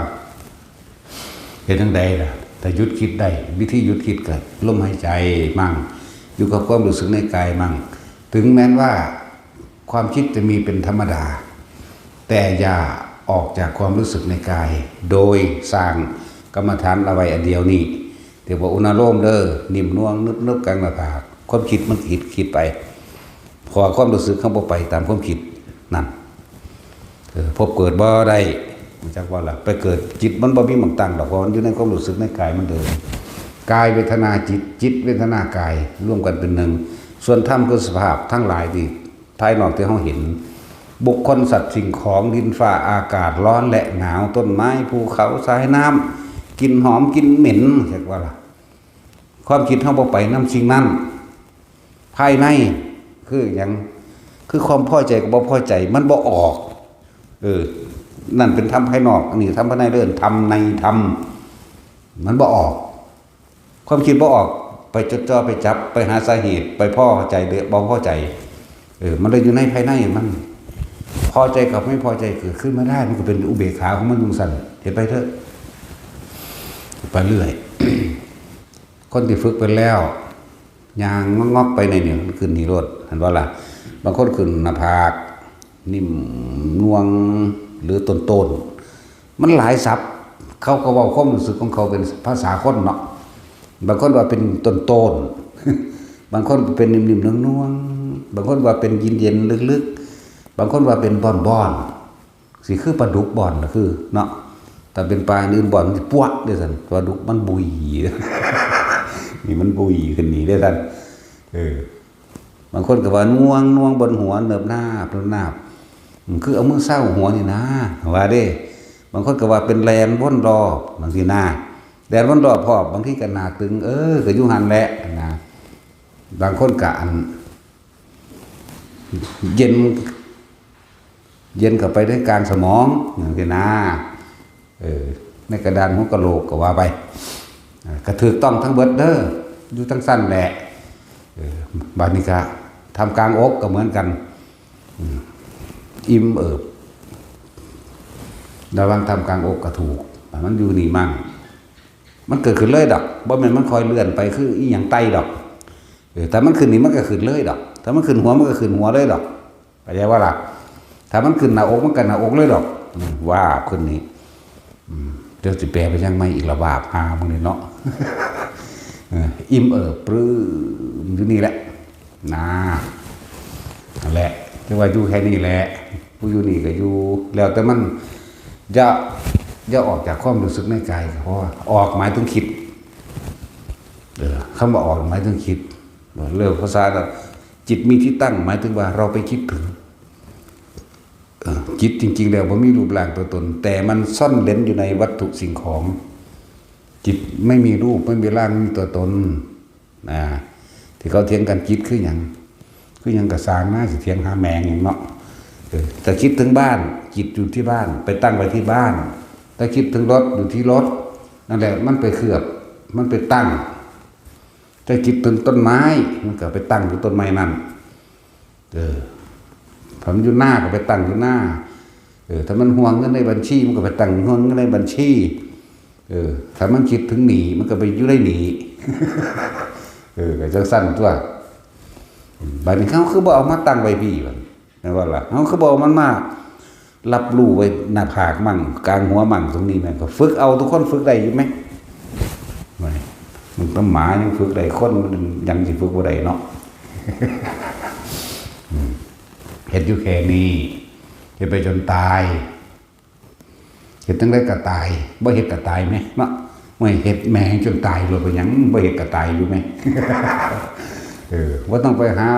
ເຮັດຈັ່ງໃດລະ? ຖ້າຢຸດຄິດໄດ້, ວິທີຢຸດຄິດກໍລົມຫາຍໃຈໝັ່ງ, ຢູ່ກັບຄວາມຮູ້ສຶກໃນກາຍໝັ່ງ. ເຖິງແມ່ນວ່າຄວາມຄິດຈະມີເປັນທຳມະດາ, ແຕ່ຢ່າອອກຈາກຄວາມຮູ້ສຶກໃນກາຍ ໂດຍສ້າງກຳມະຖານເອົາໄວ້ອັນດຽວນີ້, ເອີ້ນວ່າອຸນາໂລມເດີ້, ນິ້ມນວງ, ນຶບໆ ກາງໜ້າຜາກ. ຄວາມຄິດມັນຄິດ, ຄິດໄປ, ເພາະວ່າຄວາມຮູ້ສຶກເຮົາບໍ່ໄປຕາມຄວາມຄິດນັ້ນ. ເອີ ພົບເກີດບໍ່ໄດ້, ຮູ້ຈັກບໍ່ລະ? ໄປເກີດ, ຈິດມັນບໍ່ມີໝ່ອງຕັ້ງດອກ, ເພາະມັນຢູ່ໃນຄວາມຮູ້ສຶກໃນກາຍມັນເດີນ. ກາຍເວທະນາຈິດ, ຈິດເວທະນາກາຍ ລວມກັນເປັນໜຶ່ງ. ສ່ວນທຳຄືສະພາບທັງຫຼາຍທີ່ພາຍນອກທີ່ເຮົາເຫັນ, ບຸກຄົນ, ສັດ, ສິ່ງຂອງ, ດິນຟ້າອາກາດ, ຮ້ອນ ແລະ ໜາວ, ຕົ້ນໄມ້, ພູເຂົາ, ສາຍນ້ຳ, ກິ່ນຫອມ, ກິ່ນເໝັນ, ເຫັນບໍ່ລະ? ຄວາມຄິດເຮົາບໍ່ໄປນຳສິ່ງນັ້ນ. ພາຍໃນຄືຫຍັງ? ຄືຄວາມພໍໃຈກັບບໍ່ພໍໃຈ, ມັນບໍ່ອອກ. ເອີ ນັ້ນເປັນທຳພາຍນອກ, ອັນນີ້ທຳພາຍໃນ, ເອີ້ນທຳໃນທຳ, ມັນບໍ່ອອກ. ຄວາມຄິດບໍ່ອອກ, ໄປຈົດຈ່ອ, ໄປຈັບ, ໄປຫາສາເຫດ, ໄປພໍໃຈ ຫຼື ບໍ່ພໍໃຈ. ເອີ ມັນເລີຍຢູ່ໃນພາຍໃນມັນ. ພໍໃຈກັບໄມ່ພໍໃຈເກີດຂຶ້ນມາໄດ້, ມັນກໍເປັນອຸເບກຂາຂອງມັນຢູ່ຊັ້ນ. ເຮັດໄປເຖາະ, ໄປເລື້ອຍ. ຄົນທີ່ຝຶກເປັນແລ້ວ ຍ່າງງອກໆໄປໃນນີ້ ມັນຂຶ້ນນີ້ໂລດ, ເຫັນບໍ່ລະ? ບາງຄົນຂຶ້ນໜ້າຜາກ, ນິ້ມນວງ ຫຼື ໂຕນໆ. ມັນຫຼາຍສັບ, ເຂົາກໍເວົ້າຄວາມຮູ້ສຶກຂອງເຂົາເປັນພາສາຄົນເນາະ. ບາງຄົນວ່າເປັນໂຕນໆ, ບາງຄົນເປັນນິ້ມໆນວງໆ, ບາງຄົນວ່າເປັນເຢັນໆເລິກໆ, ບາງຄົນວ່າເປັນບ່ອນໆ. ຊິຄືປາດຸກບ່ອນລະຄືເນາະ, ຖ້າເປັນປາອື່ນບ່ອນມັນຊິປວດເດ້ຊັ້ນ, ປາດຸກມັນບຸຍ, ນີ້ມັນບຸຍຂຶ້ນນີ້ເດ້ຊັ້ນ. ເອີ ບາງຄົນກໍວ່ານວງໆບົນຫົວ, ເນີບໜາບ, ເນີບໜາບ, ອືມ ຄືເອົາມືເຊົາຫົວນີ້ນາ, ວ່າເດ້. ບາງຄົນກໍວ່າເປັນແລ່ນວົນລອບ ຈັ່ງຊີ້ນາ, ແລ່ນວົນລອບພ້ອມ, ບາງທີກໍໜ້າຕຶງ, ເອີ ກໍຢູ່ຫັ້ນແຫຼະນະ. ບາງຄົນກໍອັນ ເຢັນ, ເຢັນເຂົ້າໄປໃນກາງສະໝອງ ຈັ່ງຊີ້ນາ, ເອີ ໃນກະດານຫົວກະໂຫຼກກໍວ່າໄປ, ເອີ ກໍຖືກຕ້ອງທັງເບິດເດີ, ຢູ່ຈັ່ງຊັ້ນແຫຼະ. ເອີ ບາດນີ້ກະທຳກາງອົກກໍເໝືອນກັນ, ອືມ ອີ່ມເອີບ ລະວັງທຳກາງອົກກໍຖືກ, ມັນຢູ່ນີ້ມັ່ງ. ມັນເກີດຂຶ້ນເລີຍດອກ, ບໍ່ແມ່ນມັນຄ່ອຍເລື່ອນໄປຄືອີ່ຫຍັງໄຕ່ດອກ. ເອີ ຖ້າມັນຂຶ້ນນີ້ມັນກໍຂຶ້ນເລີຍດອກ, ຖ້າມັນຂຶ້ນຫົວມັນກໍຂຶ້ນຫົວເລີຍດອກ, ເຂົ້າໃຈບໍ່ລະ? ຖ້າມັນຂຶ້ນໜ້າອົກມັນກໍໜ້າອົກເລີຍດອກ, ອືມ ວາບຂຶ້ນນີ້. ອືມ ເຈົ້າຊິແປໄປຫຍັງໃໝ່ອີກລະ ວາບຫາມຶງນີ້ເນາະ. ເອີ ອີ່ມເອີບປຶ້ມຢູ່ນີ້ແຫຼະນາ, ນັ້ນແຫຼະ, ຖືວ່າຢູ່ແຄ່ນີ້ແຫຼະ, ຜູ້ຢູ່ນີ້ກໍຢູ່ ແລ້ວແຕ່ມັນ. ຢ່າ, ຢ່າອອກຈາກຄວາມຮູ້ສຶກໃນກາຍ, ເພາະວ່າອອກໝາຍເຖິງຄິດ. ເອີ ຄຳວ່າອອກໝາຍເຖິງຄິດ. ເລື່ອງພາສານະ, ຈິດມີທີ່ຕັ້ງ ໝາຍເຖິງວ່າເຮົາໄປຄິດເຖິງ. ເອີ ຈິດຈິງໆແລ້ວບໍ່ມີຮູບຮ່າງຕົວຕົນ, ແຕ່ມັນຊ່ອນເລັນຢູ່ໃນວັດຖຸສິ່ງຂອງ. ຈິດໄມ່ມີຮູບ, ໄມ່ມີຮ່າງ, ມີຕົວຕົນນະ. ທີ່ເຂົາຖຽງກັນ, ຈິດຄືຫຍັງ? ຄືຫຍັງກໍຊ່າງນະ, ຊິຖຽງຫາແມ່ງຫຍັງເນາະ. ເອີ ຖ້າຄິດເຖິງບ້ານ, ຈິດຢູ່ທີ່ບ້ານ, ໄປຕັ້ງໄວ້ທີ່ບ້ານ. ຖ້າຄິດເຖິງລົດ, ຢູ່ທີ່ລົດ. ນັ້ນແຫຼະ, ມັນໄປເຂືອບ, ມັນໄປຕັ້ງ. ຖ້າຄິດເຖິງຕົ້ນໄມ້, ມັນກໍໄປຕັ້ງຢູ່ຕົ້ນໄມ້ນັ້ນ. ເອີ ຖ້າມັນຢູ່ນາກໍໄປຕັ້ງຢູ່ນາ, ເອີ ຖ້າມັນຫ່ວງເງິນໃນບັນຊີ ມັນກໍໄປຕັ້ງຫ່ວງເງິນໃນບັນຊີ, ເອີ ຖ້າມັນຄິດເຖິງໜີ້ ມັນກໍໄປຢູ່ໃນໜີ້. ເອີ ກໍຈັ່ງຊັ້ນຕົວະ. ບາດນີ້ເຮົາຄືບໍ່ເອົາມາຕັ້ງໄວ້ພີ້ບັດ? ແມ່ນບໍ່ລະ? ເຮົາຄືບໍ່ເອົາມັນມາ ຮັບຮູ້ໄວ້ໜ້າຜາກມັນ, ກາງຫົວມັນ, ຕົງນີ້ແມ່ນກໍຝຶກເອົາ, ທຸກຄົນຝຶກໄດ້ຢູ່ແມ? ໂອ້ຍ ມັນຕ້ອງໝາຍັງຝຶກໄດ້, ຄົນມັນຍັງຊິຝຶກບໍ່ໄດ້ເນາະ. ອືມ ເຮັດຢູ່ແຄ່ນີ້, ເຮັດໄປຈົນຕາຍ. ເຮັດຈັ່ງໃດກໍຕາຍ, ບໍ່ເຮັດກໍຕາຍແມເນາະ. ໂອ້ຍ ເຮັດແມ່ງຈົນຕາຍໂລດ, ເປັນຫຍັງບໍ່ເຮັດກໍຕາຍຢູ່ແມ? ເອີ ບໍ່ຕ້ອງໄປຫາ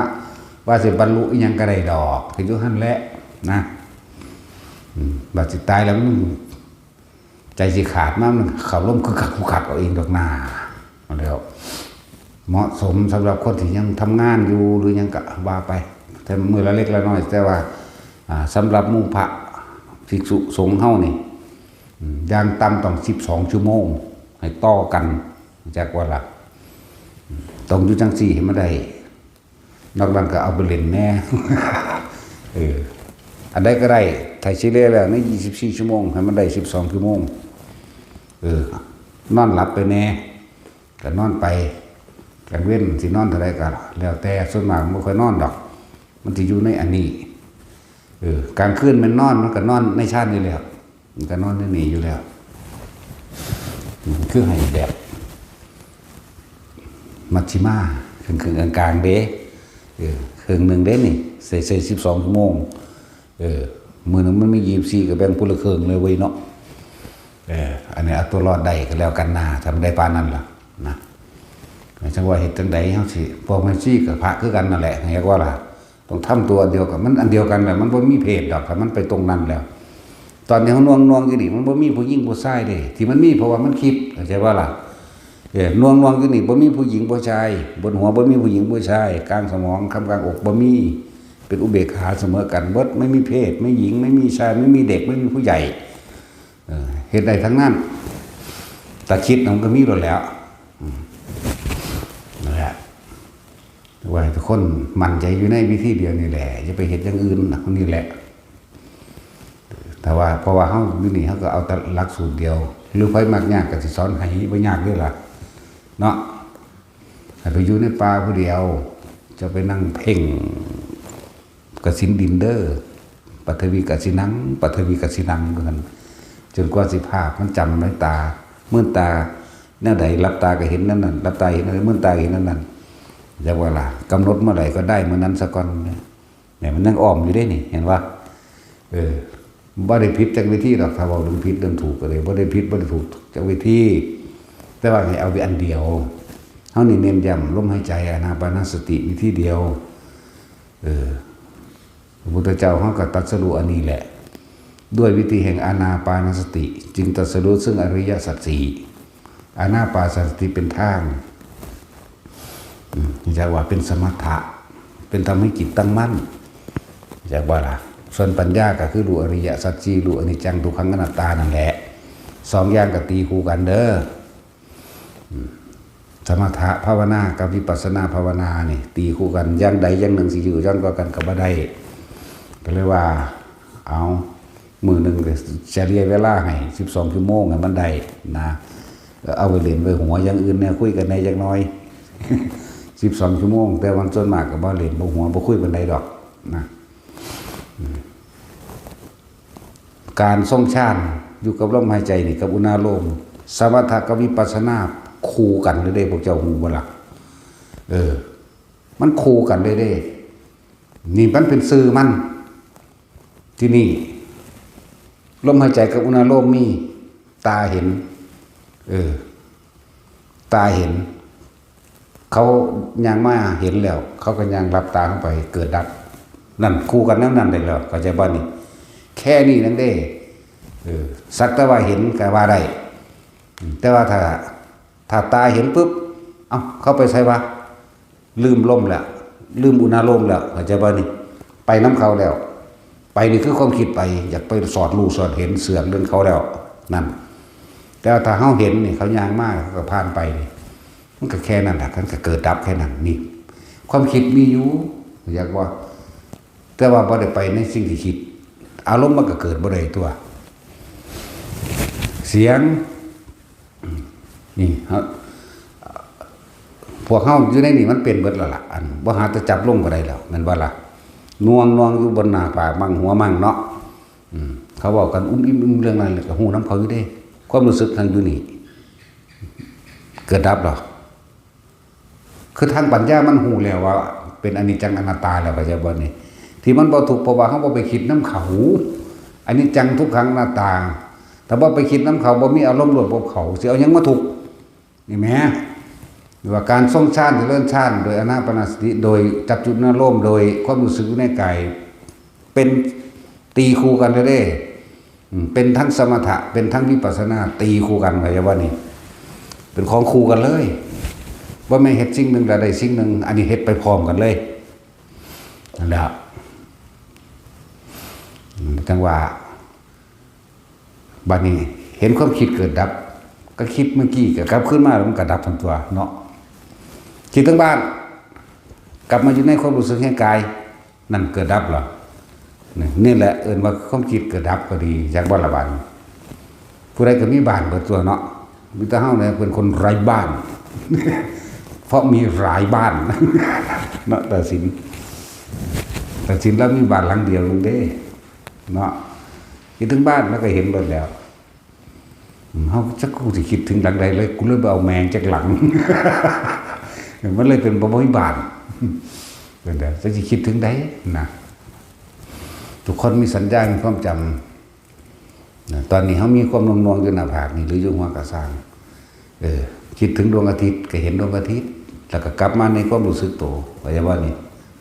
ວ່າຊິບັນລຸອີ່ຫຍັງກໍໄດ້ດອກ, ກໍຢູ່ຫັ້ນແຫຼະນະ. ອືມ ບາດຊິຕາຍແລ້ວ ມັນໃຈຊິຂາດມາ, ມັນເຂົ້າລົມຄືຄັກຄືຄັກເອົາເອງດອກນາ. ແລ້ວເໝາະສົມສຳລັບຄົນທີ່ຍັງທຳງານຢູ່ ຫຼືຫຍັງກໍວ່າໄປ, ແຕ່ມື້ລະເລັກລະນ້ອຍ. ແຕ່ວ່າ ອ່າ ສຳລັບໝູ່ພະພິກສຸສົງເຮົານີ້ ອືມ ຢ່າງຕ່ຳຕ້ອງສິບສອງຊົ່ວໂມງໃຫ້ຕໍ່ກັນ, ຮູ້ຈັກບໍ່ລະ? ອືມ ຕ້ອງຢູ່ຈັ່ງຊີ້ໃຫ້ມັນໄດ້, ນອກນັ້ນກໍເອົາໄປຫຼິ້ນແດ່. ເອີ ອັນໃດກໍໄດ້, ຖ້າຊິເລຍແລ້ວໃນຊາວສີ່ຊົ່ວໂມງ ໃຫ້ມັນໄດ້ສິບສອງຊົ່ວໂມງ. ເອີ ນອນຫຼັບໄປແດ່ ກໍນອນໄປ. ກາງເວັນຊິນອນເທົ່າໃດກໍແລ້ວແຕ່ ສ່ວນມາກມັນບໍ່ຄ່ອຍນອນດອກ ມັນຊິຢູ່ໃນອັນນີ້. ເອີ ກາງຄືນແມ່ນນອນ ມັນກໍນອນໃນຊານນີ້ແຫຼະ ມັນກໍນອນໃນນີ້ຢູ່ແລ້ວ. ອືມ ຄືໃຫ້ແບບມັດຊິມາ ເຄິ່ງໆ ກາງໆ ເດ້. ເອີ ເຄິ່ງໜຶ່ງເດ້ນີ້ ໃສ່ ໃສ່ສິບສອງຊົ່ວໂມງ. ເອີ ມື້ໜຶ່ງມັນມີຊາວສີ່ ກໍແບ່ງຄົນລະເຄິ່ງເລີຍເວີຍເນາະ. ເອີ ອັນນີ້ເອົາຕົວລອດໄດ້ກໍແລ້ວກັນນາ ຖ້າມັນໄດ້ປານນັ້ນລະນະ. ຈັ່ງວ່າເຮັດຈັ່ງໃດເຮົາຊິ ພວກແມ່ຊີກໍພະຄືກັນນັ້ນແຫຼະ ເຮັດວ່າລະ ຕ້ອງທຳຕົວອັນດຽວກັນ ມັນອັນດຽວກັນແຫຼະ ມັນບໍ່ມີເພດດອກ ຖ້າມັນໄປຕົງນັ້ນແລ້ວ. ຕອນທີ່ເຮົາໜ່ວງໆ ຢູ່ນີ້ ມັນບໍ່ມີຜູ້ຍິງຜູ້ຊາຍເດ້ ທີ່ມັນມີເພາະວ່າມັນຄິດ ເຂົ້າໃຈບໍ່ລະ? ເອີ ໜ່ວງໆ ຢູ່ນີ້ ບໍ່ມີຜູ້ຍິງຜູ້ຊາຍ ບົນຫົວບໍ່ມີຜູ້ຍິງຜູ້ຊາຍ ກາງສະໝອງ ຄຳກາງອົກ ບໍ່ມີ ເປັນອຸເບກຂາສະເໝີກັນເບິດ ໄມ່ມີເພດ ໄມ່ຍິງ ໄມ່ມີຊາຍ ໄມ່ມີເດັກ ໄມ່ມີຜູ້ໃຫຍ່. ເອີ ເຮັດໄດ້ທັງນັ້ນ ຕາຄິດມັນກໍມີໂລດແລ້ວ. ອືມ ນັ້ນແຫຼະ ວ່າໃຫ້ທຸກຄົນໝັ້ນໃຈຢູ່ໃນວິທີດຽວນີ້ແຫຼະ ຢ່າໄປເຮັດຢ່າງອື່ນນະ ນີ້ແຫຼະ. ແຕ່ວ່າ ເພາະວ່າເຮົາຢູ່ນີ້ ເຮົາກໍເອົາແຕ່ຫຼັກສູດດຽວ ຫຼືໃຜມັກຍາກກໍຊິສອນໃຫ້ ບໍ່ຍາກເດ້ລະເນາະ. ໃຫ້ໄປຢູ່ໃນປ່າຜູ້ດຽວ ຈະໄປນັ່ງເພັ່ງກະສິນດິນເດີ ປະທະວິກະສິນັງ ປະທະວິກະສິນັງ ວ່າຊັ້ນ ຈົນກວ່າຊິພາບມັນຈຳໃນຕາ ມືນຕາແນວໃດ ຫຼັບຕາກໍເຫັນແນວນັ້ນ ຫຼັບຕາເຫັນແນວໃດ ມືນຕາເຫັນແນວນັ້ນ. ຈັກວ່າລະ ກຳນົດເມື່ອໃດກໍໄດ້ມື້ນັ້ນສາກ່ອນ. ແມ່ນ ມັນຍັງອ້ອມຢູ່ເດ້ນີ້ ເຫັນບໍ່? ເອີ ບໍ່ໄດ້ຜິດຈັກວິທີດອກ ຖ້າເວົ້າເລື່ອງຜິດເລື່ອງຖືກກໍໄດ້ ບໍ່ໄດ້ຜິດບໍ່ໄດ້ຖືກຈັກວິທີ ແຕ່ວ່າໃຫ້ເອົາອັນດຽວ. ເຮົານີ້ເນັ້ນຢ້ຳລົມຫາຍໃຈ ອານາປານະສະຕິ ວິທີດຽວ. ເອີ ພະພຸດທະເຈົ້າເຮົາກໍຕັດສະຮູ້ອັນນີ້ແຫຼະ ດ້ວຍວິທີແຫ່ງອານາປານະສະຕິ ຈຶ່ງຕັດສະຮູ້ເຊິ່ງອະລິຍະສັດສີ່. ອານາປານະສະຕິເປັນທາງ ອືມ ເອີ້ນວ່າເປັນສະມະຖະ ເປັນທຳໃຫ້ຈິດຕັ້ງໝັ້ນ ເອີ້ນວ່າລະ. ສ່ວນປັນຍາກໍຄືຮູ້ອະລິຍະສັດສີ່ ຮູ້ອະນິດຈັງ ທຸກຂັງ ອະນັດຕານັ້ນແຫຼະ ສອງຢ່າງກໍຕີຄູ່ກັນເດີ. ອືມ ສະມະຖະພາວະນາກັບວິປັດສະນາພາວະນານີ້ ຕີຄູ່ກັນ ຢ່າງໃດຢ່າງໜຶ່ງຊິຢູ່ຍ້ອນກວ່າກັນກໍບໍ່ໄດ້ ກໍເລີຍວ່າ ເອົາ ມື້ໜຶ່ງກໍສະເລ່ຍເວລາໃຫ້ສິບສອງຊົ່ວໂມງໃຫ້ມັນໄດ້ນະ ເອົາໄວ້ຫຼິ້ນໄວ້ຫົວຢ່າງອື່ນແດ່ ຄຸຍກັນແດ່ຈັກໜ້ອຍ ສິບສອງຊົ່ວໂມງ. ແຕ່ວ່າສ່ວນມາກກໍບໍ່ຫຼິ້ນ ບໍ່ຫົວ ບໍ່ຄຸຍປານໃດດອກນະ. ອືມ ການຊົງຊານຢູ່ກັບລົມຫາຍໃຈນີ້ ກັບອຸນາໂລມ ສະມະຖະກັບວິປັດສະນາຄູ່ກັນເລີຍເດ້ ພວກເຈົ້າຮູ້ບໍ່ລະ? ເອີ ມັນຄູ່ກັນເລີຍເດ້ ນີ້ມັນເປັນຊື່ມັນ. ທີນີ້ ລົມຫາຍໃຈກັບອຸນາໂລມມີ ຕາເຫັນ ເອີ ຕາເຫັນ ເຂົາຍ່າງມາເຫັນແລ້ວ ເຂົາກໍຍ່າງຫຼັບຕາລົງໄປ ເກີດດັບ ນັ້ນຄູ່ກັນແນວນັ້ນໄດ້ແລ້ວ ເຂົ້າໃຈບໍ່ນີ້? ແຄ່ນີ້ໜຶ່ງເດ້ ເອີ ສັກແຕ່ວ່າເຫັນກໍວ່າໄດ້ ແຕ່ວ່າຖ້າ ຖ້າຕາເຫັນປຶບ ເອົ້າ ເຂົາໄປໃສວະ? ລືມລົມແລ້ວ ລືມອຸນາໂລມແລ້ວ ເຂົ້າໃຈບໍ່ນີ້? ໄປນຳເຂົາແລ້ວ ໄປນີ້ຄືຄວາມຄິດໄປ ຢາກໄປສອດຮູ້ສອດເຫັນເຊື່ອງເລື່ອງເຂົາແລ້ວນັ້ນ. ແຕ່ວ່າຖ້າເຮົາເຫັນນີ້ ເຂົາຍ່າງມາ ເຂົາກໍຜ່ານໄປນີ້ ມັນກໍແຄ່ນັ້ນລະ ມັນກໍເກີດດັບແຄ່ນັ້ນ. ນີ້ ຄວາມຄິດມີຢູ່ ຢາກວ່າ ແຕ່ວ່າບໍ່ໄດ້ໄປໃນສິ່ງທີ່ຄິດ ອາລົມມັນກໍເກີດບໍ່ໄດ້ຕົວະ ສຽງ ນີ້ເຮົາ ພວກເຮົາຢູ່ໃນນີ້ມັນເປັນເບິດແລ້ວລະ ອັນບໍ່ຫາແຕ່ຈັບລົງກໍໄດ້ແລ້ວ ແມ່ນບໍ່ລະ? ໜ່ວງໆ ຢູ່ບົນໜ້າຜາກມັ່ງຫົວມັ່ງເນາະ ອືມ ເຂົາເວົ້າກັນອຸ້ມອິ້ມເລື່ອງນັ້ນ ແລ້ວກໍຮູ້ນຳເຂົາຢູ່ເດ້ ຄວາມຮູ້ສຶກທັງຢູ່ນີ້ ເກີດດັບດອກ. ຄືທາງປັນຍາມັນຮູ້ແລ້ວວ່າເປັນອະນິດຈັງອະນັດຕາແລ້ວ ເຂົ້າໃຈບໍ່ນີ້? ທີ່ມັນບໍ່ທຸກ ເພາະວ່າເຮົາບໍ່ໄປຄິດນຳເຂົາ ອະນິດຈັງ ທຸກຂັງ ອະນັດຕາ ຖ້າບໍ່ໄປຄິດນຳເຂົາ ບໍ່ມີອາລົມຮ່ວມກັບເຂົາ ຊິເອົາຫຍັງມາທຸກ? ນີ້ແໝ ຫຼືວ່າການຊົງຊານ ຈະເລີນຊານໂດຍອານາປານະສະຕິ ໂດຍຈັບຈຸອາລົມ ໂດຍຄວາມຮູ້ສຶກຢູ່ໃນກາຍ ເປັນ ຕີຄູ່ກັນເລີຍເດ້ ອືມ ເປັນທັງສະມະຖະ ເປັນທັງວິປັດສະນາ ຕີຄູ່ກັນ ເຂົ້າໃຈບໍ່ນີ້? ເປັນຂອງຄູ່ກັນເລີຍ ບໍ່ແມ່ນເຮັດສິ່ງໜຶ່ງແລ້ວໄດ້ສິ່ງໜຶ່ງ ອັນນີ້ເຮັດໄປພ້ອມກັນເລີຍ ນັ້ນແຫຼະ ອືມ ຈັ່ງວ່າ ບັດນີ້ເຫັນຄວາມຄິດເກີດດັບ ກໍຄິດເມື່ອກີ້ກໍກັບຄືນມາ ແລ້ວມັນກໍດັບທັນຕົວເນາະ ຄິດເຖິງບ້ານ ກັບມາຢູ່ໃນຄວາມຮູ້ສຶກແຫ່ງກາຍ ນັ້ນເກີດດັບແລ້ວ ນີ້ ນີ້ແຫຼະເອີ້ນວ່າຄວາມຄິດເກີດດັບກໍດີ ຈັກບໍ່ລະບາດນີ້ ຜູ້ໃດກໍມີບ້ານເບິດຕົວເນາະ ມີແຕ່ເຮົາແຫຼະເປັນຄົນໄຮ້ບ້ານ ເພາະມີຫຼາຍບ້ານເນາະ ຕາສິນ ຕາສິນລາວມີບ້ານຫຼັງດຽວໜຶ່ງເດ້ເນາະ ຄິດເຖິງບ້ານລາວກໍເຫັນເບິດແລ້ວ ເຮົາຈັກກູຊິຄິດເຖິງຫຼັງໃດເລີຍ ກູເລີຍບໍ່ເອົາແມ່ງຈັກຫຼັງ ມັນເລີຍເປັນບໍ່ມີບ້ານ ເປັນໃດ ຈັກຊິຄິດເຖິງໃດນະ ທຸກຄົນມີສັນຍາ ມີຄວາມຈຳ ນະ ຕອນນີ້ເຮົາມີຄວາມໜ່ວງໆຢູ່ໜ້າຜາກນີ້ ຫຼືຢູ່ຫົວກະຊ່າງ ເອີ ຄິດເຖິງດວງອາທິດກໍເຫັນດວງອາທິດ ແລ້ວກໍກັບມາໃນຄວາມຮູ້ສຶກໂຕ ເຂົ້າໃຈບໍ່ນີ້?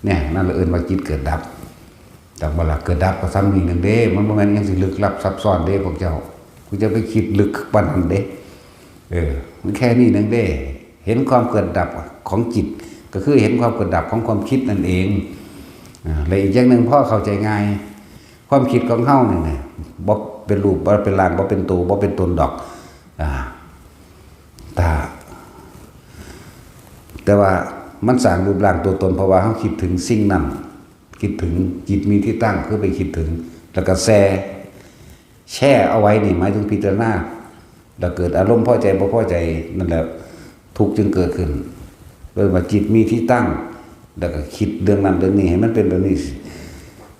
ແນ່ ນັ້ນລະເອີ້ນວ່າຈິດເກີດດັບ ຈຳບໍ່ລະ? ເກີດດັບກໍສ່ຳນີ້ໜຶ່ງເດ້ ມັນບໍ່ແມ່ນຫຍັງຊິລຶກລັບຊັບຊ້ອນເດ້ພວກເຈົ້າ ພວກເຈົ້າໄປຄິດລຶກປານນັ້ນເດ້ ເອີ ມັນແຄ່ນີ້ໜຶ່ງເດ້ ເຫັນຄວາມເກີດດັບຂອງຈິດ ກໍຄືເຫັນຄວາມເກີດດັບຂອງຄວາມຄິດນັ້ນເອງ ອາ ແລະອີກຢ່າງໜຶ່ງ ພໍເຂົ້າໃຈງ່າຍ ຄວາມຄິດຂອງເຮົານີ້ນະ ບໍ່ເປັນຮູບ ບໍ່ເປັນຮ່າງ ບໍ່ເປັນໂຕ ບໍ່ເປັນຕົນດອກ ອາ ຖ້າ ແຕ່ວ່າມັນສ້າງຮູບຮ່າງຕົວຕົນ ເພາະວ່າເຮົາຄິດເຖິງສິ່ງນັ້ນ ຄິດເຖິງ ຈິດມີທີ່ຕັ້ງ ຄືໄປຄິດເຖິງ ແລ້ວກໍແຊ່ ແຊ່ເອົາໄວ້ນີ້ ໝາຍເຖິງພິຈາລະນາ ແລ້ວເກີດອາລົມພໍໃຈບໍ່ພໍໃຈ ນັ້ນແຫຼະ ທຸກຈຶ່ງເກີດຂຶ້ນ ເອີ້ນວ່າຈິດມີທີ່ຕັ້ງ ແລ້ວກໍຄິດເລື່ອງນັ້ນເລື່ອງນີ້ໃຫ້ມັນເປັນແບບນີ້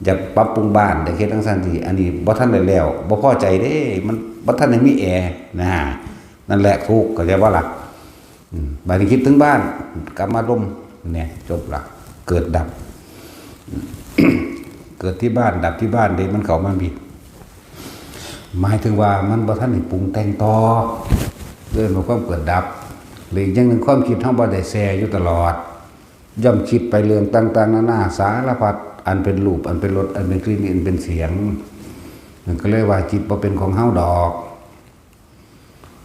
ຢາກປັບປຸງບ້ານ ຢາກເຮັດຈັ່ງຊັ້ນຊີ້ ອັນນີ້ບໍ່ທັນໄດ້ແລ້ວ ບໍ່ພໍໃຈເດ້ ມັນບໍ່ທັນໄດ້ມີແອນະ ນັ້ນແຫຼະທຸກ ເຂົ້າໃຈບໍ່ລະ? ອືມ ບາດນີ້ຄິດເຖິງບ້ານ ກັບມາລົມ ແນ່ ຈົບລະ ເກີດດັບ ເກີດທີ່ບ້ານ ດັບທີ່ບ້ານເດ້ ມັນເຂົ້າມາມີ ໝາຍເຖິງວ່າມັນບໍ່ທັນໄດ້ປຸງແຕ່ງຕໍ່ ເອີ້ນວ່າຄວາມເກີດດັບ ແລະອີກຢ່າງໜຶ່ງ ຄວາມຄິດເຮົາບໍ່ໄດ້ແຊ່ຢູ່ຕະຫຼອດ ຍ່ອມຄິດໄປເລື່ອງຕ່າງໆນານາສາລະພັດ ອັນເປັນຮູບ ອັນເປັນລົດ ອັນເປັນກິ່ນ ອັນເປັນສຽງ ມັນກໍເລີຍວ່າຈິດບໍ່ເປັນຂອງເຮົາດອກ.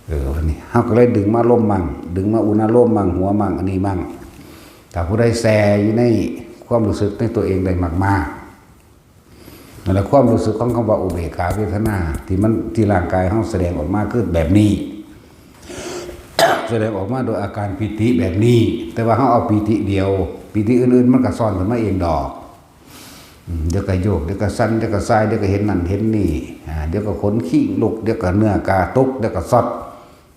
ເອີ ບັດນີ້ເຮົາກໍເລີຍດຶງມາລົມໝັ່ງ ດຶງມາອຸນາໂລມໝັ່ງ ຫົວໝັ່ງ ອັນນີ້ໝັ່ງ ຖ້າຜູ້ໃດແຊ່ຢູ່ໃນຄວາມຮູ້ສຶກໃນຕົວເອງໄດ້ມາກໆ ນັ້ນແຫຼະ ຄວາມຮູ້ສຶກຂອງຄຳວ່າອຸເບກຂາເວທະນາ ທີ່ມັນ ທີ່ຮ່າງກາຍເຮົາສະແດງອອກມາຄືແບບນີ້ ສະແດງອອກມາໂດຍອາການປີຕິແບບນີ້ ແຕ່ວ່າເຮົາເອົາປີຕິດຽວ ປີຕິອື່ນໆມັນກໍຊ້ອນຂຶ້ນມາເອງດອກ ອືມ ດຽວກໍໂຍກ ດຽວກໍສັ່ນ ດຽວກໍສ່າຍ ດຽວກໍເຫັນນັ້ນເຫັນນີ້ ອາ ດຽວກໍຂົນຄີງລຸກ ດຽວກໍເນື້ອກະຕຸກ ດຽວກໍຊັອດ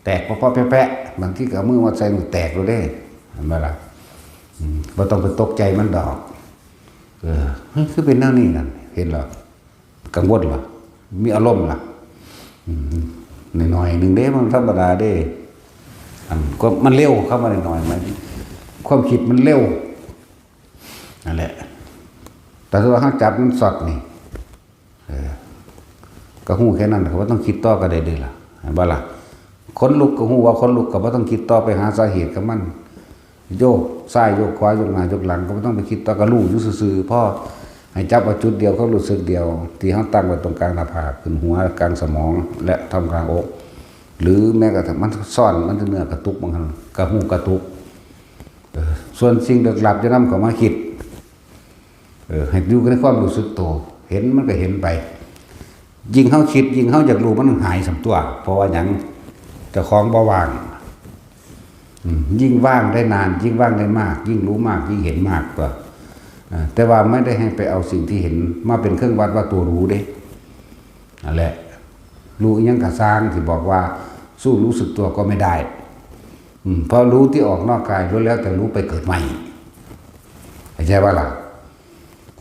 ແຕກເປາະໆແປະໆ ບາງທີກໍເອົາມືວັດໃສ່ ມັນແຕກໂລດເດ້ ເຫັນບໍ່ລະ? ອືມ ບໍ່ຕ້ອງໄປຕົກໃຈມັນດອກ ເອີ ເຮີ້ຍ ຄືເປັນແນວນີ້ນັ້ນ ເຫັນລະ ກັງວົນລະ ມີອາລົມລະ ອືມ ໜ້ອຍໆໜຶ່ງເດ້ ມັນທຳມະດາເດ້ ອັນ ກໍມັນເລັວ ຄຳວ່າໜ້ອຍໆ ໝາຍ ຄວາມຄິດມັນເລັວ ນັ້ນແຫຼະ ແຕ່ຖ້າວ່າເຮົາຈັບມັນຊັອດນີ້ ເອີ ກໍຮູ້ແຄ່ນັ້ນ ກໍບໍ່ຕ້ອງຄິດຕໍ່ກໍໄດ້ເດ້ລະ ເຫັນບໍ່ລະ? ຂົນລຸກກໍຮູ້ວ່າຂົນລຸກ ກໍບໍ່ຕ້ອງຄິດຕໍ່ໄປຫາສາເຫດກັບມັນ ໂຍກຊ້າຍໂຍກຂວາ ໂຍກໜ້າໂຍກຫຼັງ ກໍບໍ່ຕ້ອງໄປຄິດຕໍ່ ກໍຮູ້ຢູ່ຊື່ໆ ພໍໃຫ້ຈັບເອົາຈຸດດຽວ ຄວາມຮູ້ສຶກດຽວ ທີ່ເຮົາຕັ້ງໄວ້ຕົງກາງໜ້າຜາກ ຂຶ້ນຫົວ ກາງສະໝອງ ແລະ ທ່າມກາງອົກ ຫຼືແມ້ກະທັ່ງມັນຊ້ອນ ມັນເນື້ອກະຕຸກ ບາງຄັ້ງກະຮູ້ກະຕຸກ ເອີ ສ່ວນສິ່ງເລິກລັບຢ່ານຳເຂົ້າມາຄິດ ເອີ ໃຫ້ຢູ່ໃນຄວາມຮູ້ສຶກໂຕ ເຫັນມັນກໍເຫັນໄປ ຍິ່ງເຮົາຄິດ ຍິ່ງເຮົາຢາກຮູ້ ມັນຫາຍສ່ຳຕົວະ ເພາະວ່າຫຍັງ? ເຈົ້າຂອງບໍ່ວ່າງ ອືມ ຍິ່ງວ່າງໄດ້ນານ ຍິ່ງວ່າງໄດ້ມາກ ຍິ່ງຮູ້ມາກ ຍິ່ງເຫັນມາກຕົວະ ເອີ ແຕ່ວ່າບໍ່ໄດ້ໃຫ້ໄປເອົາສິ່ງທີ່ເຫັນມາເປັນເຄື່ອງວັດວ່າຕົວຮູ້ເດ້ ນັ້ນແຫຼະ ຮູ້ອີ່ຫຍັງກໍຊ່າງ ທີ່ບອກວ່າສູ້ຮູ້ສຶກຕົວກໍໄມ່ໄດ້ ອືມ ເພາະຮູ້ທີ່ອອກນອກກາຍລ້ວນແລ້ວແຕ່ຮູ້ໄປເກີດໃໝ່ ເຂົ້າໃຈບໍ່ລະ?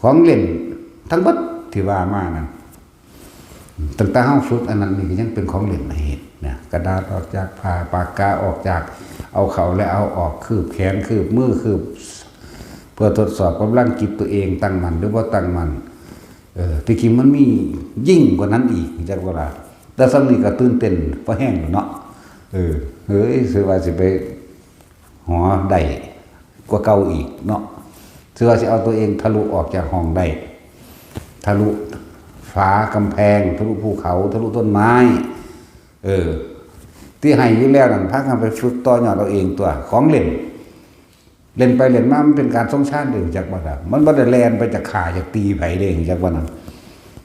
ຂອງຫຼິ້ນທັງເບິດທີ່ວ່າມານັ້ນ ຕັ້ງແຕ່ເຮົາຝຶກອັນນັ້ນນີ້ ກໍຍັງເປັນຂອງຫຼິ້ນໃຫ້ເຫັນນະ ກະດາດອອກຈາກຜ້າ ປາກກາອອກຈາກ ເອົາເຂົ້າແລະເອົາອອກ ຄືບແຂນ ຄືບມື ຄືບ ເພື່ອທົດສອບກຳລັງຈິດຕົວເອງຕັ້ງໝັ້ນ ຫຼື ບໍ່ຕັ້ງໝັ້ນ ເອີ ທີ່ຈິງມັນມີຍິ່ງກວ່ານັ້ນອີກ ຮູ້ຈັກບໍ່ລະ? ແຕ່ສ່ຳນີ້ກໍຕື່ນເຕັ້ນພໍແຮງແລ້ວເນາະ ເອີ ເອີຍ ຊື່ວ່າຊິໄປຫໍໄດ້ກວ່າເກົ່າອີກເນາະ ຊື່ວ່າຊິເອົາຕົວເອງທະລຸອອກຈາກຫ້ອງໄດ້ ທະລຸຝາກຳແພງ ທະລຸພູເຂົາ ທະລຸຕົ້ນໄມ້ ເອີ ທີ່ໃຫ້ຢູ່ແລ້ວນັ້ນ ພາກັນໄປຝຶກຕໍ່ຍອດເອົາເອງຕົວະ ຂອງຫຼິ້ນ ຫຼິ້ນໄປຫຼິ້ນມາ ມັນເປັນການຊົງຊານເດ້ ຮູ້ຈັກບໍ່ລະ? ມັນບໍ່ໄດ້ແລ່ນໄປຈະຂ້າຈະຕີໃຜເດ້ ຮູ້ຈັກບໍ່ນັ້ນ?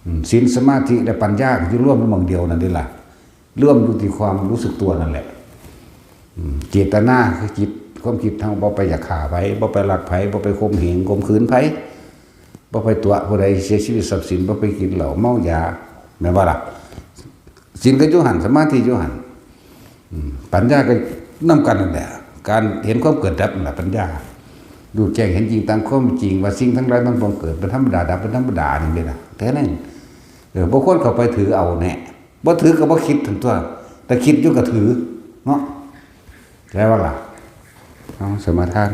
ອືມ ສິນ ສະມາທິ ແລະ ປັນຍາ ກໍຢູ່ລວມຢູ່ໝ່ອງດຽວນັ້ນເດ້ລະ ລວມຢູ່ທີ່ຄວາມຮູ້ສຶກຕົວນັ້ນແຫຼະ ອືມ ເຈດຕະນາຄືຈິດ ຄວາມຄິດເຮົາ ບໍ່ໄປຢາກຂ້າໃຜ ບໍ່ໄປລັກໃຜ ບໍ່ໄປຂົ່ມເຫງຂົ່ມຂືນໃຜ ບໍ່ໄປຕົວະຜູ້ໃດເສຍຊີວິດຊັບສິນ ບໍ່ໄປກິນເຫຼົ້າເມົາຢາ ແມ່ນບໍ່ລະ? ສິນກໍຢູ່ຫັ້ນ ສະມາທິຢູ່ຫັ້ນ ປັນຍາກໍນຳກັນນັ້ນແຫຼະ ການເຫັນຄວາມເກີດດັບນັ້ນລະປັນຍາ ຮູ້ແຈ້ງເຫັນຈິງຕາມຄວາມຈິງວ່າສິ່ງທັງຫຼາຍທັງປວງເກີດເປັນທຳມະດາ ດັບເປັນທຳມະດາ ນີ້ເດ້ນະ ແຕ່ນັ້ນ ເອີ ບໍ່ຄວນເຂົ້າໄປຖືເອົາແນ່ ບໍ່ຖືກໍບໍ່ຄິດຫັ້ນຕົວະ ແຕ່ຄິດຢູ່ກໍຖືເນາະ ແຕ່ວ່າລະ ເອົາ ສະມາທານ